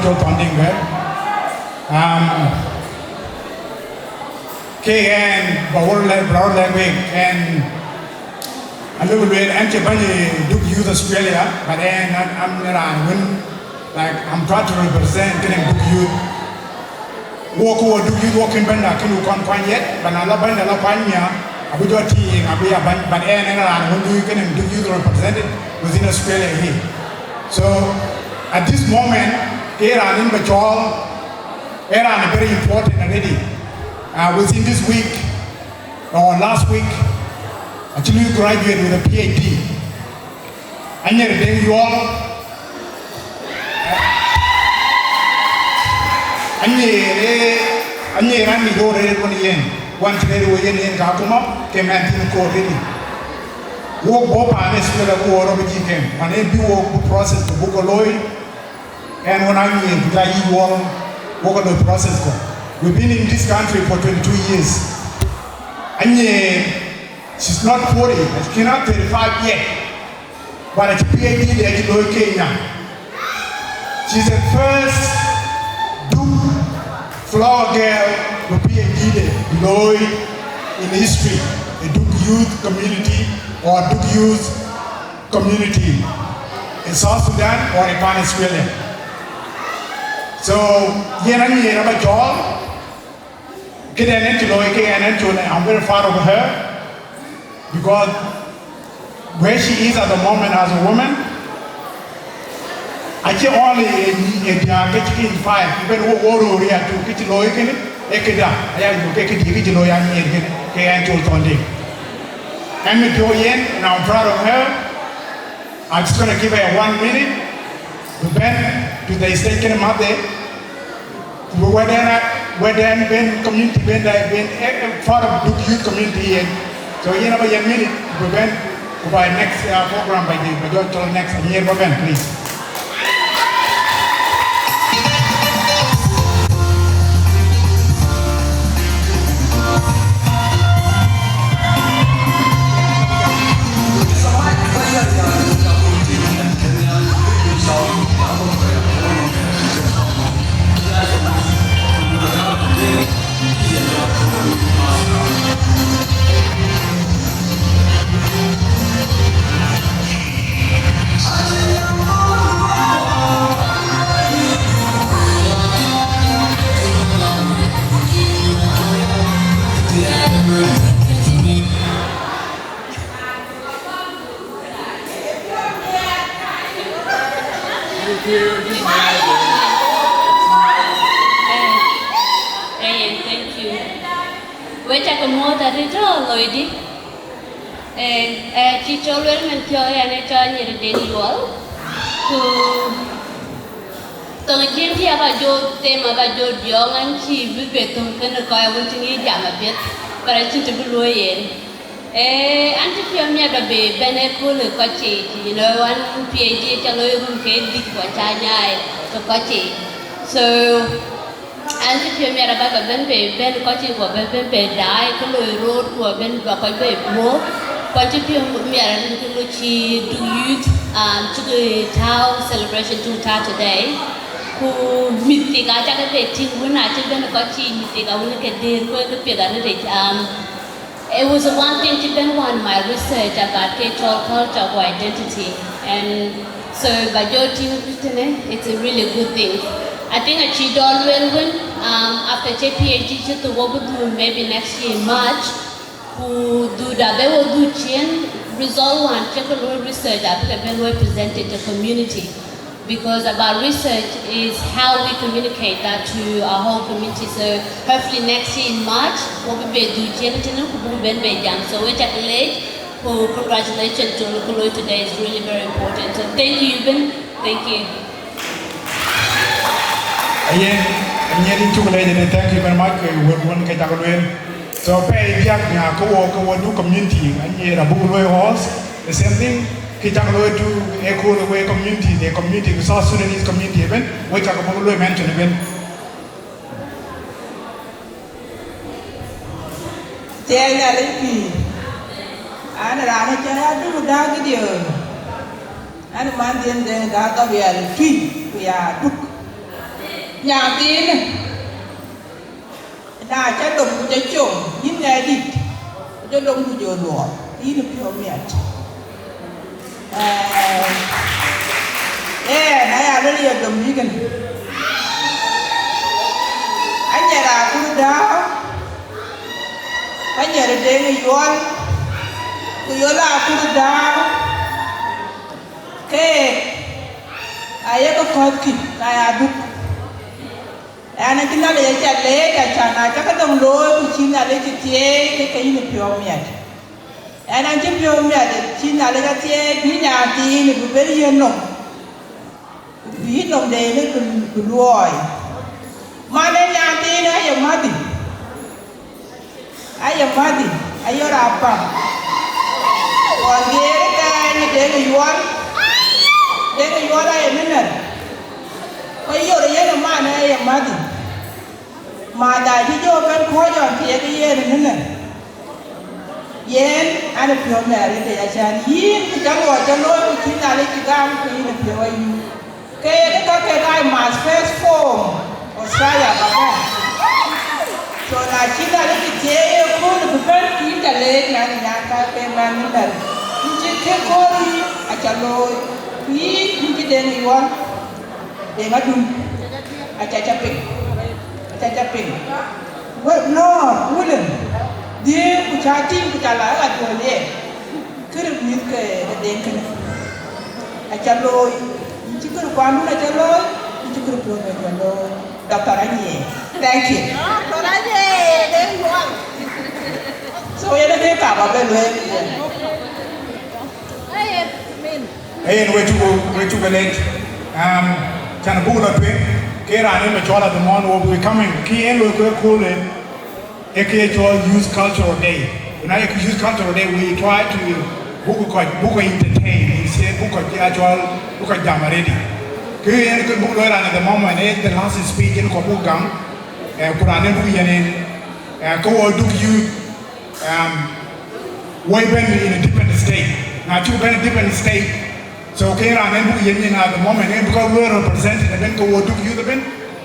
Cɔl Thɔn Diŋ bɛ̈n. Um, ke ɣɛn ba wär lɛ̈k, ba wär lɛ̈k wek, ɣɛn alëu bï lueel ɣɛn cï bɛ̈ny Duk Youth Australia, but ɣɛn, I'm, I'm raan wën, like, I'm trying to represent kënë Duk Youth. Wok, wok Duk Youth, wok kën bɛ̈nyda kën wok kɔn kuany yet, but na la bɛ̈nyda la kuany mia, abï jɔ tïŋ, abï ya bɛ̈ny, but ɣɛn, ɣɛn raan wën lui kënë Duk Youth represented within Australia here. So, at this moment, ke raan wën ba cɔɔl, ee raan very important already. Uh, within this week, or last week, acï lui graduate with a PhD. Anyiɛr Deŋ Yuɔl, Anyiɛr, Anyiɛr raan ŋic röör rëër wën yen, wën cï rëër wën yen, yen ka kumɔ, ke mɛnh thïn koor rëër. Wok bɔ̈ paan Australia ku wok rɔt bï jï kem, wën ë bï wok bï process ku buk ke looi, ɣɛn wën Anyiɛr ku jɔ yï Yuɔl, wok ke looi process kɔ. We've been in this country for twenty-two years. Anyiɛr, she's not forty, she's not thirty-five yet. But acï PhD de acï looi Kenya. She's the first Duk flower girl with PhD de looi in history, a Duk youth community or Duk youth community in South Sudan or in Pan Australia. So, yen Anyiɛr aba cɔɔl, këden ë cï looi ke ɣɛn ë col, I'm very proud of her because where she is at the moment as a woman, acie only ë, ë diäär ke cï ke inspire, even wo, wo röör ya tu kë cï looi kënë, ee këda, aya yök ke këdï kë cï looi Anyiɛr kënë, ke ɣɛn col Thɔn Diŋ. Ɣɛn mit piɔ̈u yen, and I'm proud of her. I'm just gonna give her one minute to bend to the stage kënë mother. Ku bï wɛ̈tden, wɛ̈tden ben community ben, ben, eh, eh, part of Duk youth community yen. So yen aba yen minute, ku bï ben, ku by next, uh, program, by the, by your next, Anyiɛr ba ben, please. Ayen, thank you. We cak muɔ̈th arëët tɔ̈ loidï. Eh, eh, cï cɔl luel mɛn thiɔ̈k, ɣɛn ë cɔl Anyiɛr Deŋ Yuɔl. Ku thoŋ Jiëŋ cï aba jɔ them, aba jɔ diɔ̈ɔ̈ŋ, ɣɛn cïï bï bɛ thoŋ kënë kɔc wën cï ŋic jam apiɛth, but acïn të bï luɔ̈i yen. Eh, ɣɛn cï piɔ̈u miɛt ba bɛ bɛ̈n ëkööl ë kɔc yiic, you know, ɣɛn PhD ca looi run ke dhïc ku aca nyaai ke kɔc yiic. So, ɣɛn cï piɔ̈u miɛt aba bɛ bɛ̈n bɛ bɛ̈n kɔc yiic ku abɛ bɛ̈n bɛ daai kë loi röör ku abɛ̈n ba kɔc bɛ puɔ̈k. Ku ɣɛn cï piɔ̈u miɛt arëët kë loi cï Duk Youth, um, cï ke tääu celebration cï ke tääu today. Ku mïth thik aca ke bɛ tïŋ wën acï bɛ̈n kɔc yiic, mïth thik awën ke dëër ku ke piɛth arëët, um, it was the one thing cï bɛ̈n wään my research about kë cɔl culture ku identity. And so ba jɔ tïŋ tënë, it's a really good thing. I think acï dɔl lueel wën, um, after cï PhD cï thok, wo bï dhuk maybe next year in March. Ku dhukda bï wo dhuk ciëën, result wään cï ke looi research abï ke bɛ̈n looi presented to community. Because about research is how we communicate that to our whole community. So hopefully next year in March, we'll be doing Jenny Tinu Kubun Ben Bejam. So we take a late. Ku congratulations to Lukuloi today. It's really very important. So thank you, Ben. Thank you. Ayen, Anyiɛr, yïn cuk leec, and thank you very much. Ke wek wën ke cak lueel. So pɛɛi diäk nya ke wo, ke wo Duk community, Anyiɛr abuk luɔi host. The same thing, kë cak looi tu ëkööl ë wek community, the community, the South Sudanese community ëbën, wek cak buk luɔi mention ëbën. Thiɛɛi Nhialic pïïr. An, raan ë cɔl Aduk Daak Gideon. An, manhdiɛ̈n de Daak Gabriel Tui, ku ya Duk. Nyathiinë, na ca dom ku ca com, yïn ŋɛk dït, ku jɔ dom ku jɔ luɔɔr, yïn ë piɔ̈u miɛt. Ee, ee, na ya luel ye dom yï kënë. Anyiɛr akur dääu, anyiɛr deŋ ë yuɔl, ku yol akur dääu. Keek ayek kɔ̈thkï na ya duk. Ɣɛn acï Nhialic aca leec, acan na ca ke dom looi, ku cï Nhialic cï thieei, ke ke yïn ë piɔ̈u miɛt. Ɣɛn acï piɔ̈u miɛt, cï Nhialic athiɛɛi, bï nyathiinë bï bɛ̈n yiën nɔm, bï nɔm de në bï, bï luɔɔi. Man ë nyathiinë aye mäthë, aye mäthë, aye rap pam. Ɣɔn diëër ë kɛɛny ë deŋ ë yuɔl, deŋ ë yuɔl aye mïnɛr. Ku yor yen ë man ë aye mäthë. Madha cï jɔ bɛ̈n kɔ̈ɔ̈c ɣɔn thiëëk yen ë mïnɛr. Yen an, ë piɔ̈u mɛɛr ëdë acan yïn, ku ca luɔi ca looi, ku cï Nhialic cï gam, ku yïn ë piɔ̈u ayï. Ke ye kë ka kek I must first form Australia ba bɛ̈n. So na cï Nhialic cï thieei ye kööl bï bɛ̈n, ku yïn ca leec, man ë nyan ka ke man ë mɛ̈r. Yïn cï kë kööl yï aca looi, ku yïn, yïn cï deŋ ë yuɔl, deŋ adun, aca ca piŋ, aca ca piŋ. Wek nɔɔr wulën, dhiëëu ku ca tïŋ ku ca la ɣa duɔ̈l ye. Kërë mïth ke ke deŋ kënë aca looi, yïn cï kërë kuandun aca looi, yïn cï kërë piɔ̈u aca looi. Doctor Anyie, thank you. Doctor Anyie, thank you. So yen ke ka ba bɛ lueel. Ayen, min. Ayen, we cuk, we cuk leec. Um, can buk lɔ tueŋ, ke raan ë me cɔl at the moment will be coming. Ki en lo ke cool, eh? Ee kë ye cɔl Youth Cultural Day. Ku na ye kë Youth Cultural Day, we try to buk kɔc, buk kɔc entertain instead, buk kɔc ya cɔl, buk kɔc jam already. Kë yen kë buk looi raan at the moment, eh, the last speech yen kɔc buk gam, eh, ku raan yen buk yen en, eh, ke wo Duk Youth, um, wo bɛ̈n in a different state. Na cuk bɛ̈n a different state, so ke raan en buk yen nyin at the moment, en buk a wëë represented ëbɛ̈n ke wo Duk Youth ëbɛ̈n,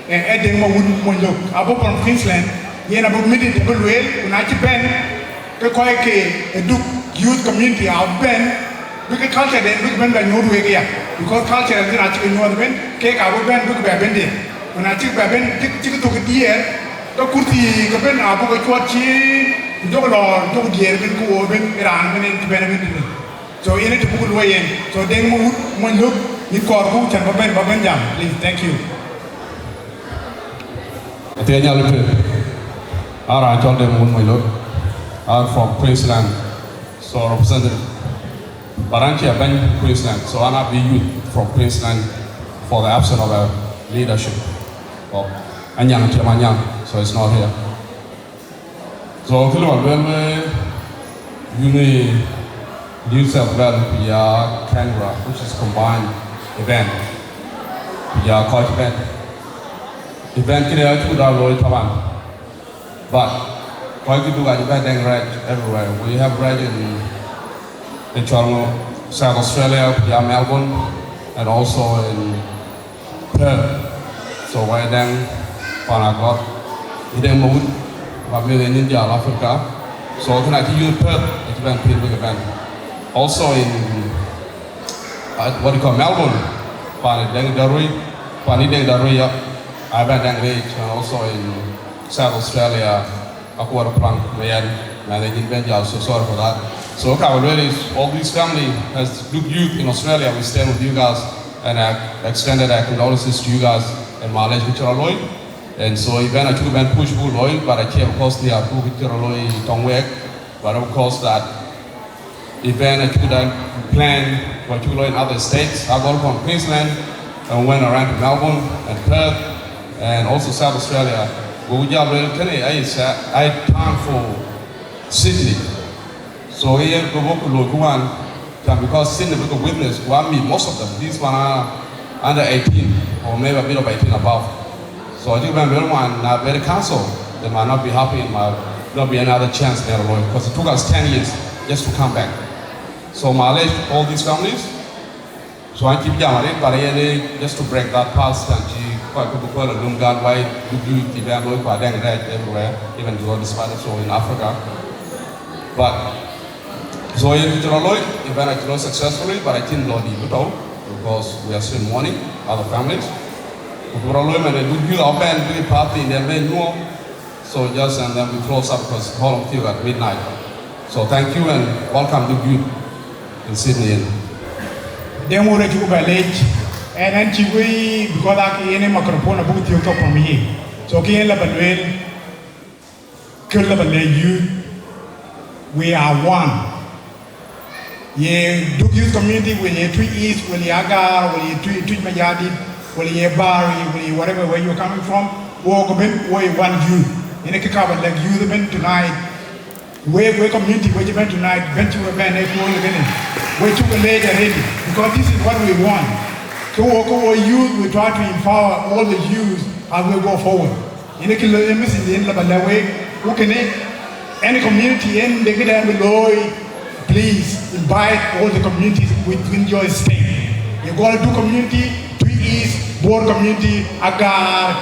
eh, eh, Deŋ Mawut Monylook. Abuk from Queensland, yen abuk midit abuk lueel, ku na cï bɛ̈n, ke kɔc ke, eh, Duk Youth community abuk bɛ̈n, bïk culture den bïk bɛ̈n bɛ nyuɔ̈th wek ya, because culture den acï ke nyuɔ̈th ëbɛ̈n, kek abuk bɛ̈n bïk bɛ bɛ̈n de. Ku na cïk bɛ bɛ̈n, cïk, cïk thök diɛɛr, ke kurthi ke bɛ̈n abuk ke cuɔt cin, ku jɔk lɔɔr, jɔk diɛɛr ëbɛ̈n ke wo ëbɛ̈n, raan ëbɛ̈n en cï bɛ̈n ëbɛ̈n tënë. So, yen ë të buk luɔi yen. So, Deŋ Mawut Monylook, yïn kɔɔrku, can ba bɛ̈n, ba bɛ̈n jam, please. Thank you. Athiɛɛny Nyalic tueŋ. An raan cɔl Deŋ Mawut Monylook. I'm from Queensland. So, representative. But an cie bɛ̈ny Queensland. So, an abï youth from Queensland for the absence of a leadership. So, Anyaŋ Tiam Anyaŋ. So, it's not here. So, kë lɔ luel we, yïn New South Wales, ku ya Canberra, which is combined event. Ku ya kɔc event. Event kënë acuk da looi taban. But kɔc kë Duk acï bɛ̈n dɛŋ rɛc everywhere. We have rɛc in, in cɔl ŋö, South Australia, ku ya Melbourne, and also in Perth. So wai dɛŋ pan Agɔk, yï Deŋ Mawut, ba mïth ë nyin jäl Africa. So kënë acï youth Perth, acï bɛ̈n pïïr bïk bɛ̈n. Also in, uh, what do you call, Melbourne, pan Deŋ Darui, pan yï Deŋ Darui, yep. I bɛ̈n dɛŋ rɛc, and also in South Australia, Akuɔr Plank, Mayen, man, I didn't bend, yeah, so sorry for that. So what I will really is all this family has good youth in Australia. We stand with you guys and I extended our condolences to you guys and my alleged Kichoroloi. And so event I took event push bu loy, but I came across the Arku Kichoroloi Tongwek, but of course that event I took that plan for Chulo in other states. I got from Queensland and went around to Melbourne and Perth and also South Australia. Go we jab rel kene I sa I time for Sydney. So here go book lo kuan, because Sydney book witness, who I meet most of them. These one are under eighteen or maybe a bit of eighteen above. So I think when everyone, uh, very council, they might not be happy, it might not be another chance there, because it took us ten years just to come back. So my alleged all these families, so I keep down it, but really just to break that past and to Kɔc ke bï kuɔl alum gal wai, bï juëc cï bɛn looi ku adɛŋ rɛɛc everywhere, even though despite also in Africa. But so yen kë cï rɔt looi, yen bɛn acï looi successfully, but I think lɔ dït bï tɔ̈u, because we are still mourning other families. Ku bï rɔt looi man, bï juëc a bɛn bï party in den bɛn nyuɔɔth. So just, and then we close up because all of you at midnight. So thank you and welcome to you in Sydney. Yen. Deŋ wun acuk bɛ leec, ɛn ɛn cï wei, because ak yen ë microphone abuk thiök thok pam yï. So kë yen la bɛ lueel, kë la bɛ leec youth, we are one. Ye Duk Youth Community, wala ye Twic East, wala ye Agaar, wala ye Twic, Twic Mayardit, wala ye Bari, wala ye whatever where you're coming from, wo ko ben, wo ye one youth. Yen kë ka bɛ lɛk youth ben tonight. We, we community, we ben tonight, ben cï we ben e kuɔl kënë. We cuk leec already, because this is what we want. Kë wo, kë wo youth, we try to empower all the youth as we go forward. Yen kë lɔ, yen message yen la bɛ lɛk wek, ku kënë, any community yen de këdɛn bï looi, please invite all the communities within your state. Ye Duk community, Twic East, Bor community, Agaar,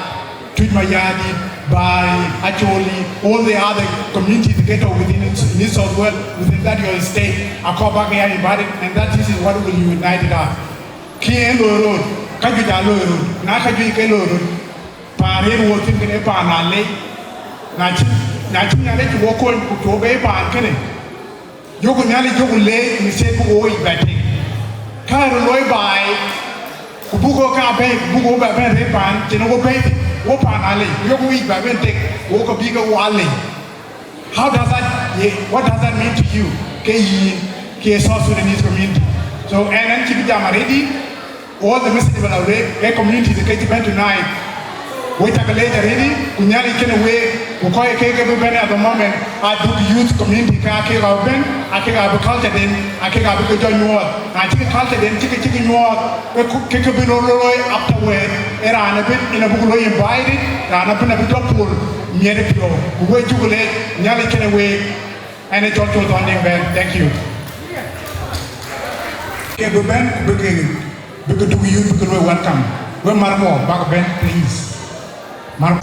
Twic Mayardit, Bari, Acholi, all the other communities that are within New South Wales, within that your state, akɔɔr bäk ya invited, and that this is what will unite us. Kë yen looi rot, ka juëc aa looi rot, na ka juëc ke looi rot, paan rëër wo thïn kënë paan alei, na cï, na cï Nhialic cï wo kony ku tuɔɔk bei paan kënë, jɔku Nhialic, jɔku leec në thiëëk bï wo yic bɛ tek. Ka röt looi baai, ku buk wo ka bɛ̈ɛ̈i, ku buk wo bɛ bɛ̈n rëër paan cïn wo bɛ̈ɛ̈i thïn, wo paan alei, ku jɔku yic bɛ bɛ̈n tek, wo ke bï ke wo alei. How does that, ye, what does that mean to you? Ke yïn, ke South Sudanese community. So, ɛn ɛn cï bï jam already, all the message about our, eh, community, the K T Ben tonight. We cak leec already, ku Nhialic kënë wek, ku kɔc ke ke bï bɛ̈n at the moment, a Duk youth community, ka ke ka bɛ̈n, a ke ka bï culture den, a ke ka bï ke jɔ nyuɔɔth. Na cï ke culture den, cï ke, cï ke nyuɔɔth, ke ku, ke ke bï röt looi afterward, e raan ëbën, yen abuk looi invited, raan ëbën abï jɔ pol, miɛt ë piɔ̈u. Ku we cuk leec, Nhialic kënë wek, ɛn ë cɔl Col Thɔn Deŋ Bɛ̈n. Thank you. Ke bï bɛ̈n, ku bï ke, bï ke Duk youth, bï ke looi welcome. We mar mɔ, bäk bɛ̈n, please. Mar.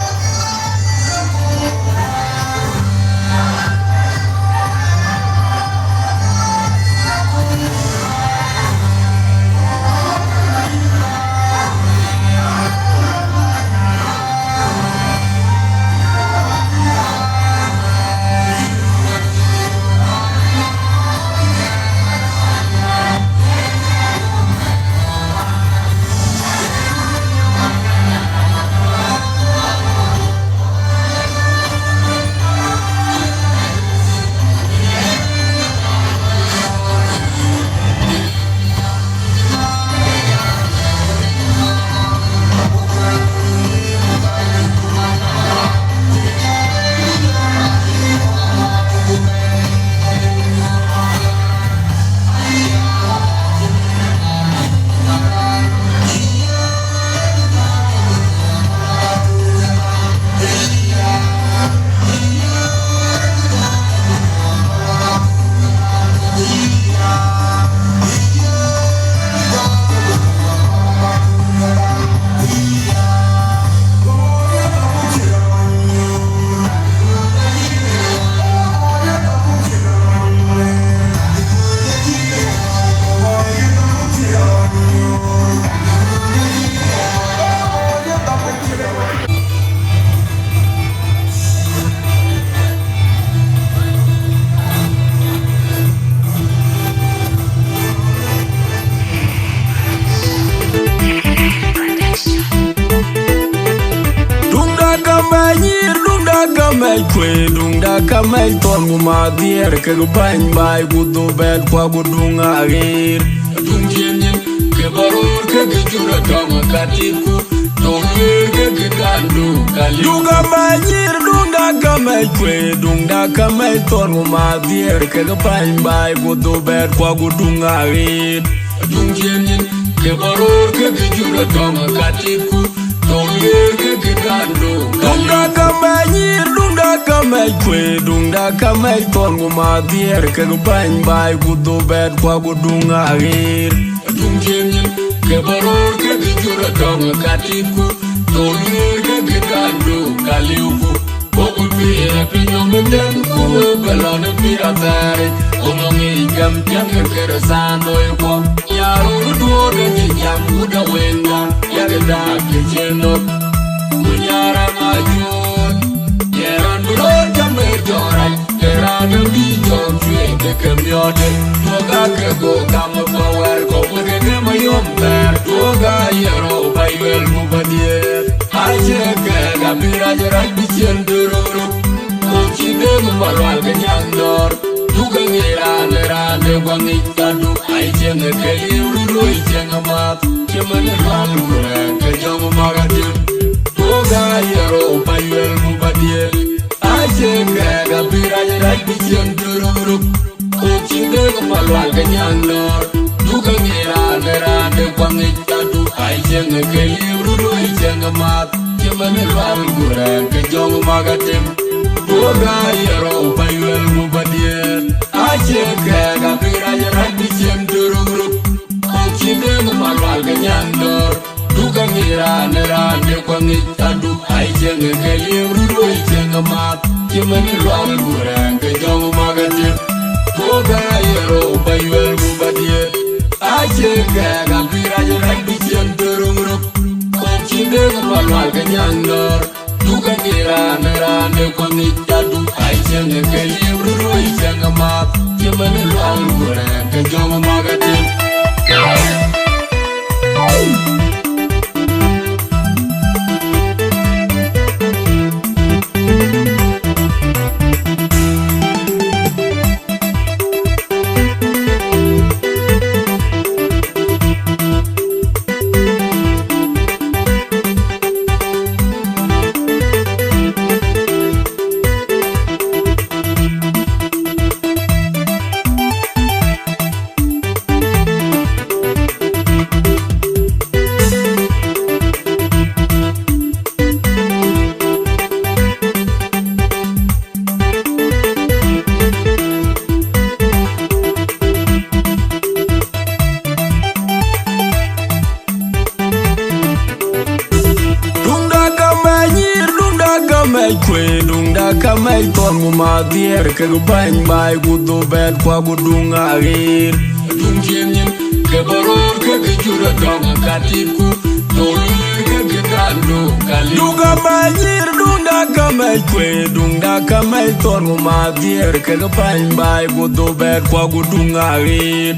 Duŋda ka mɛc nyïïr, duŋda ka mɛc kuëë, duŋda ka mɛc thɔn, ku ma dhiɛɛr kek bäny baai, ku dhubɛt kuak, ku duŋ aɣeer. Duŋ ciëën nyin ke bä röör ke ke jur ë tɔŋ ë ka titku, tɔŋ lueel ke ke kandu ka liu. Duŋda ka mɛc nyïïr, duŋda ka mɛc kuëë, duŋda ka mɛc thɔn, ku ma dhiɛɛr kek bäny baai, ku dhubɛt kuak, ku duŋ aɣeer. Duŋ ciëën nyin ke bä röör ke ke jur ë tɔŋ ë ka titku, tɔŋ lueel ke ke kandu ka liu. Duŋda ka mɛc nyïïr, duŋda ka mɛc kuëë, duŋda ka mɛc thɔn, ku ma dhiɛɛr kek bäny baai, ku dhubɛt kuak, ku duŋ aɣeer. Duŋ ciëën nyin Ke bä röör ke kë jur ë tɔŋ ka titku, thou luëër ke kë dandu ka liuku. Bɔku pïïr ë piny nɔm ëtɛ̈n, ku we bä lɔ në pïïr athɛɛric, ku nɔŋ yic gäm piɛŋ ke Kërtho thaar looi kuɔ. Nyaar röör duɔ̈ɔ̈r ë cï jam wut awënda, yak daak kë cï nɔ̈k. Ku nyaar ama juöör, ye raan bï röör jam ë jɔɔr rac. Ke raan dï jɔŋ cuëëc ke ke miɔɔtë, tuɔ̈k ake go gam ë bä wɛ̈ɛ̈r kɔ̈u ke ke mayom thɛɛr, tuɔ̈k aa ye rou bä yuɛl ku bä dhiëëth. Acie kɛɛk abï rac rac bï ciën të röörök, ku cï dek bä lual ke nyaŋ dɔ̈ɔ̈r. Duk aŋic raan ë raan de guaŋic kadu, ai cieŋ ë ke liu röt loi cieŋ ë math, cï man ë lual ku rɛɛk ke jɔŋ mak atim. Tuɔ̈k aa ye rou bä yuɛl ku bä dhiëëth. Acie kɛɛk abï rac rac bï ciën të röörök, ku cï dek bä lual ke nyaŋ dɔ̈ɔ̈r. Duk aŋic raan ë raan de guaŋic adu, ai cieŋ ë ke liu röt loi cieŋ ë math, cï man ë lual ku rɛɛk ke jɔŋ mak atim. Tuɔ̈k aa ye rou bä yuɛl ku bä dhiëëth. Acie kɛɛk abï rac rac bï ciën të röörök, ku cï dek bä lual ke nyaŋ dɔ̈ɔ̈r. Duk aŋic raan ë raan de kuaŋic adu, ai cieŋ ë ke liu röt loi cieŋ ë math, cï man ë lual ku rɛɛk ke jɔŋ mak atim. Tuɔ̈k aa ye rou bä yuɛl ku bä dhiëëth. Acie kɛɛk abï rac rac bï ciën të röörök, ku cï dek bä lual ke nyaŋ dɔ̈ɔ̈r. Duk aŋic raan ë raan de kuaŋic adu, ai cieŋ ë ke liu röt loi cieŋ ë math, cï man ë lual ku rɛɛk ke jɔŋ mak atim. Duŋda ka mɛc nyïïr, duŋda ka mɛc kuëë, duŋda ka mɛc thɔn ku ma dhiɛɛr kek bäny baai ku dhobɛt kuak ku duŋ aɣeer. Duŋ cïn nyin ke bä röör ke kë jur ë tɔŋ ka titku, thou luëër ke kë dandu ka liu. Duŋda mɛc nyïïr, duŋda ka mɛc kuëë, duŋda ka mɛc thɔn ku ma dhiɛɛr kek bäny baai ku dhobɛt kuak ku duŋ aɣeer.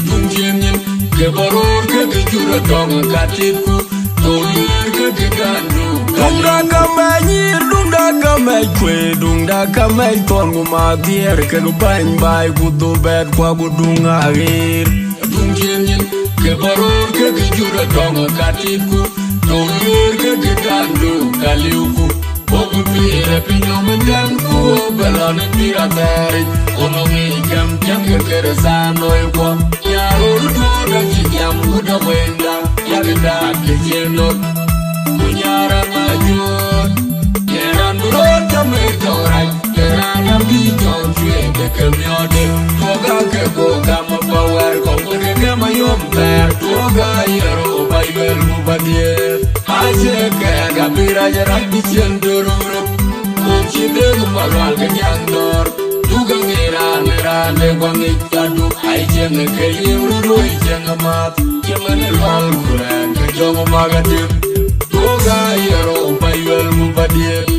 Duŋ cïn nyin ke bä röör ke kë jur ë tɔŋ ka titku, thou luëër ke kë dandu ka liu. Duŋda ka mɛc nyïïr, duŋda ka mɛc kuëë, duŋda ka mɛc thɔn ku ma dhiɛɛr kek bäny baai ku dhobɛt kuak ku duŋ aɣeer. Duŋ cïn nyin ke bä röör ke kë jur ë tɔŋ ka titku, thou luëër ke kë dandu ka liuku. Bɔku pïïr ë piny nɔm ëtɛ̈n, ku we bä lɔ në pïïr athɛɛric, ku nɔŋ yic gäm piɛŋ ke Kërtho thaar looi kuɔ. Nyaar röör duɔ̈ɔ̈r ë cï jam wut awënda, yak daak kë cï nɔ̈k. Ku nyaar ama juöör, ye raan bï röör jam ë jɔɔr rac. Ke raan abï jɔŋ cuëëc ke ke miɔɔtë, tuɔ̈k ake go gam ë bä wɛ̈ɛ̈r kɔ̈u ke ke mayom thɛɛr, tuɔ̈k aa ye rou bä yuɛl ku bä dhiëëth. Acie kɛɛk abï rac rac bï ciën të röörök, ku cï dek bä lual ke nyaŋ dɔ̈ɔ̈r. Duk aŋic raan ë raan de guaŋic adu, ai cieŋ ë ke liu röt loi cieŋ ë math, cï man ë lual ku rɛɛk ke jɔŋ mak atim. Tuɔ̈k aa ye rou bä yuɛl ku bä dhiëëth.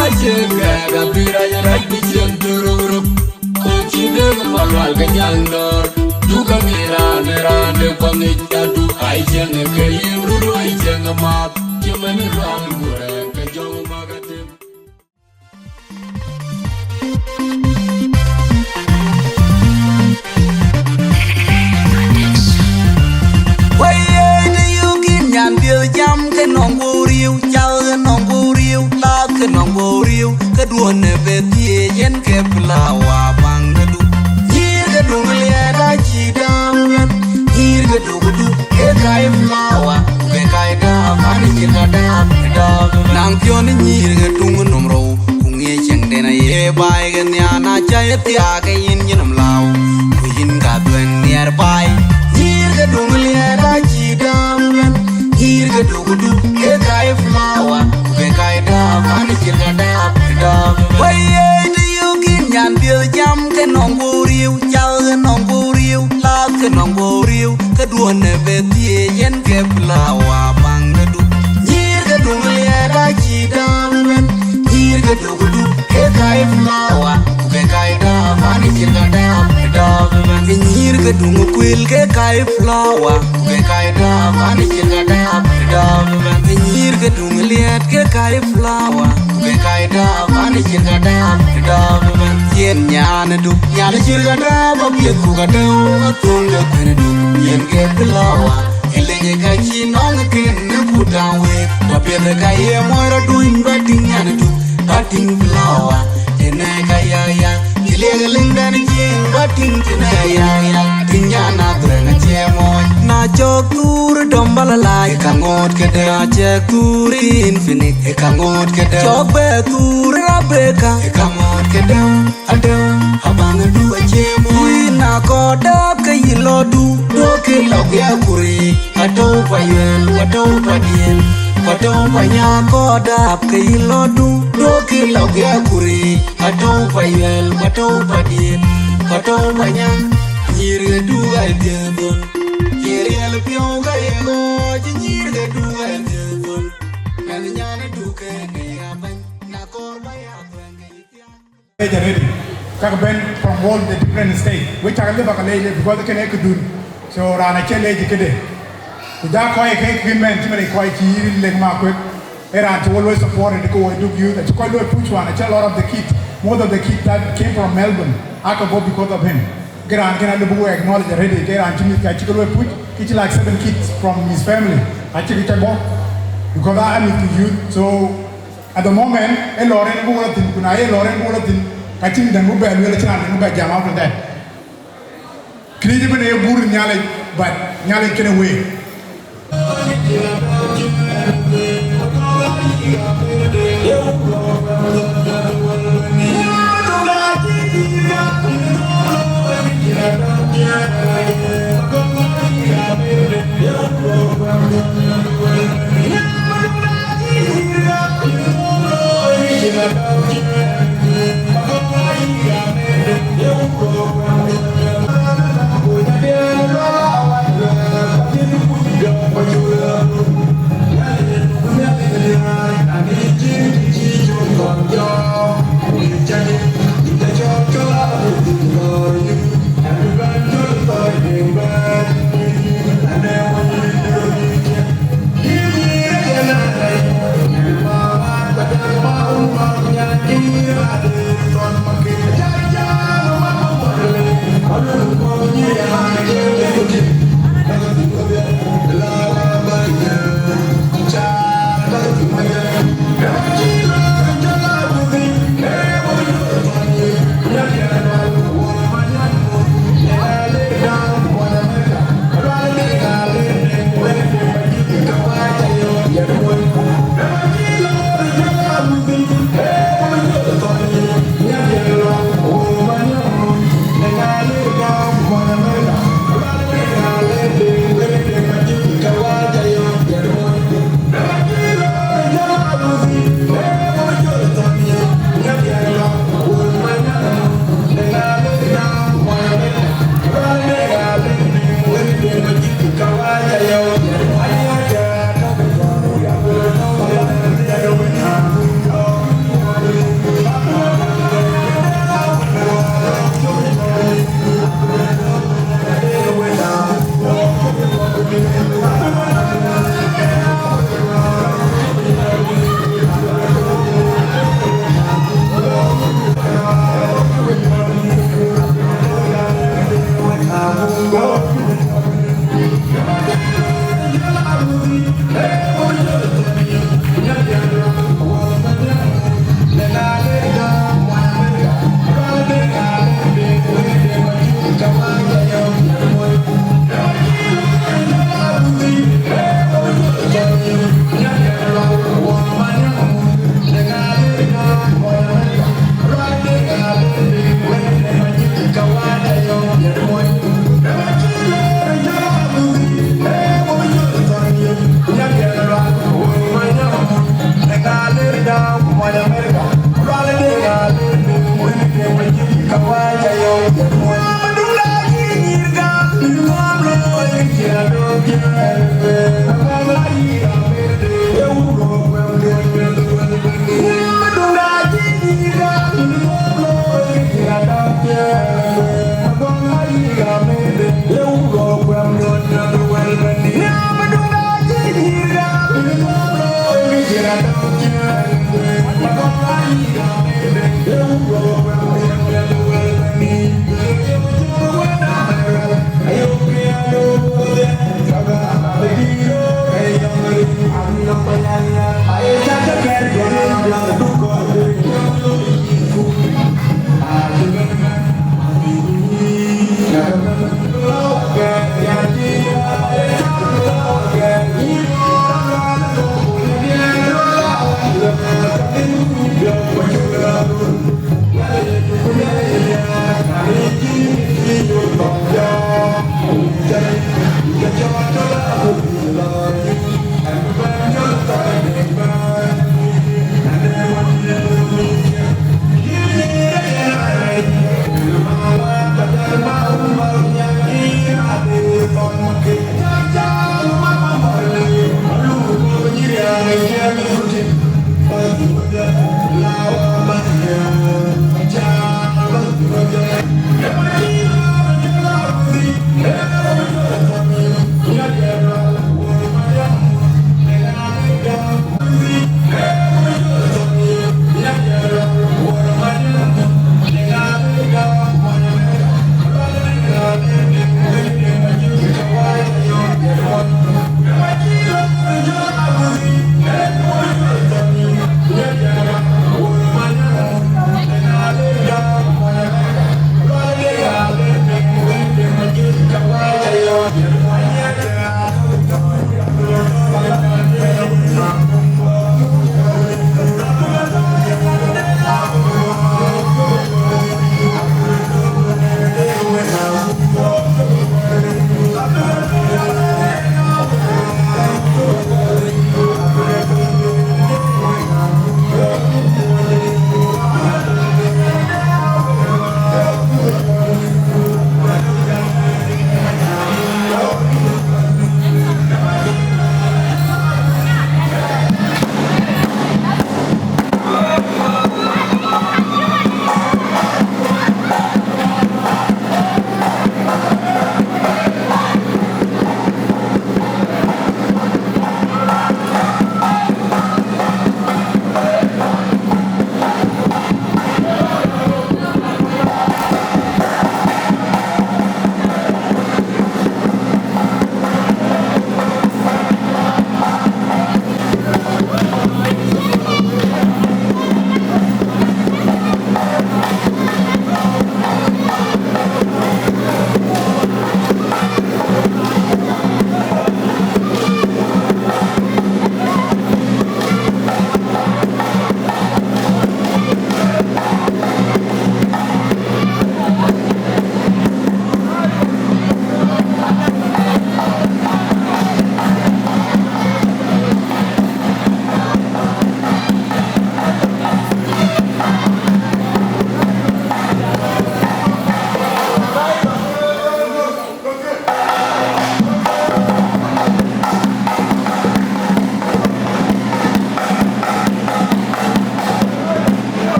Acie kɛɛk abï rac rac bï ciën të röörök, ku cï dek bä lual ke nyaŋ dɔ̈ɔ̈r. Duk aŋic raan ë raan de kuaŋic adu, ai cieŋ ë ke liu röt loi cieŋ ë math, cï man ë lual ku rɛɛk ke jɔŋ mak atim. Wëi ye të yök yïn nyan piɔ̈u jam ke nɔŋ guɔ riëëu, cal ke nɔŋ guɔ riëëu, lath ke nɔŋ guɔ riëëu, ke duɔ̈n ë bɛ thiëëc yen ke flower baŋ këdu. Nyïïr ke duŋ liɛɛt acï dääm ëbɛ̈n, nyïïr ke duk duk, ke kai flower, ke kai dääm, an cïn ka dääm, dääm. Naŋ piɔ̈n nyïïr ke tuŋ nɔm rou. Ku ŋiɛc cieŋden aye baai ke nhian, na ca ye thiaak ke yïn nyin nɔm lääu, ku yïn ka dhuëëŋ nhiɛɛr baai. Nyïïr ke duŋ liɛɛt acï dääm Duŋ kuil ke kai flower, ke kai dap, an cïn ka dap, dap bɛ̈n. Nyïïr ke duŋ liɛɛt ke kai flower, ke kai dap, an cïn ka dap, dap bɛ̈n. Yen nyan du, nyan cïn ka dap, apiɛth ku ka dap, athöŋ ke kuën du, yen ke flower. Ë lec ka cï nɔŋ kën në kut daŋ wek, ku apiɛth ka ye mɔc rɔt duny ba tïŋ nyan du, ba tïŋ flower. Tënë ka ya ya, cï liek liŋdɛn cieŋ ba tïŋ tënë ya ya. Tïŋ nyan na dhuëëŋ acie mɔc. Na cɔk thuur dɔm ba la lac, ë ka ŋoot këdë. Na cɛk thuur infinite, ë ka ŋoot këdë. Cɔk bɛ thuur Rebecca, ë ka ŋoot këdë. Adë, abaŋ du acie mɔc. Yïn na kɔɔr dap ke yï lɔ du, duɔ̈kkï lɔ guiɛɛk kuri. Atɔ̈u pa yuɛl, ku atɔ̈u pa diɛl, ku atɔ̈u pa nya kɔɔr dap ke yï lɔ du, duɔ̈kkï lɔ guiɛɛk kuri. Atɔ̈u pa yuɛl, ku atɔ̈u pa diɛl, ku atɔ̈u pa nya. Nyïïr ke du ka ye dhiëëth thon. Ye riɛl piɔ̈u ka ye ɣɔɔc, nyïïr ke du ka ye dhiëëth thon. Mɛnh nyan du ke ke ya bɛ̈ny, na kɔɔr ba ya dhuëëŋ ke yï thiaak. Leec arëëdi, cak bɛ̈n from all the different state. Wek cak lëu ba ke leec, leec, because kënë ë këdun. So raan acie leec këde. Ku ja kɔc ke kïn mɛn cï mɛn kɔc cï yï lek ma kuek. Ee raan cï wo luɔi support ëdï ke wo Duk Youth. Acï kɔc luɔi push wan, acï a lot of the kids, most of the kids that came from Melbourne, aa ke bɔ̈ because of him. Ke raan kënë alëu bï wo acknowledge arëëdi, ke raan cï mïth ka cï ke luɔi push, ke cï like seven kids from his family. Acï ke cak bɔ̈, because aa mïth ke youth. So at the moment, ë lɔɔr en bï wo la thïn, ku na ye lɔɔr en bï wo la thïn, ka cïn dɛ̈ŋ bï bɛ lueel, acïn raan dɛ̈ŋ bï bɛ jam after that. Këriëëc ëbɛ̈n aye guur Nhialic, but Nhialic kënë week.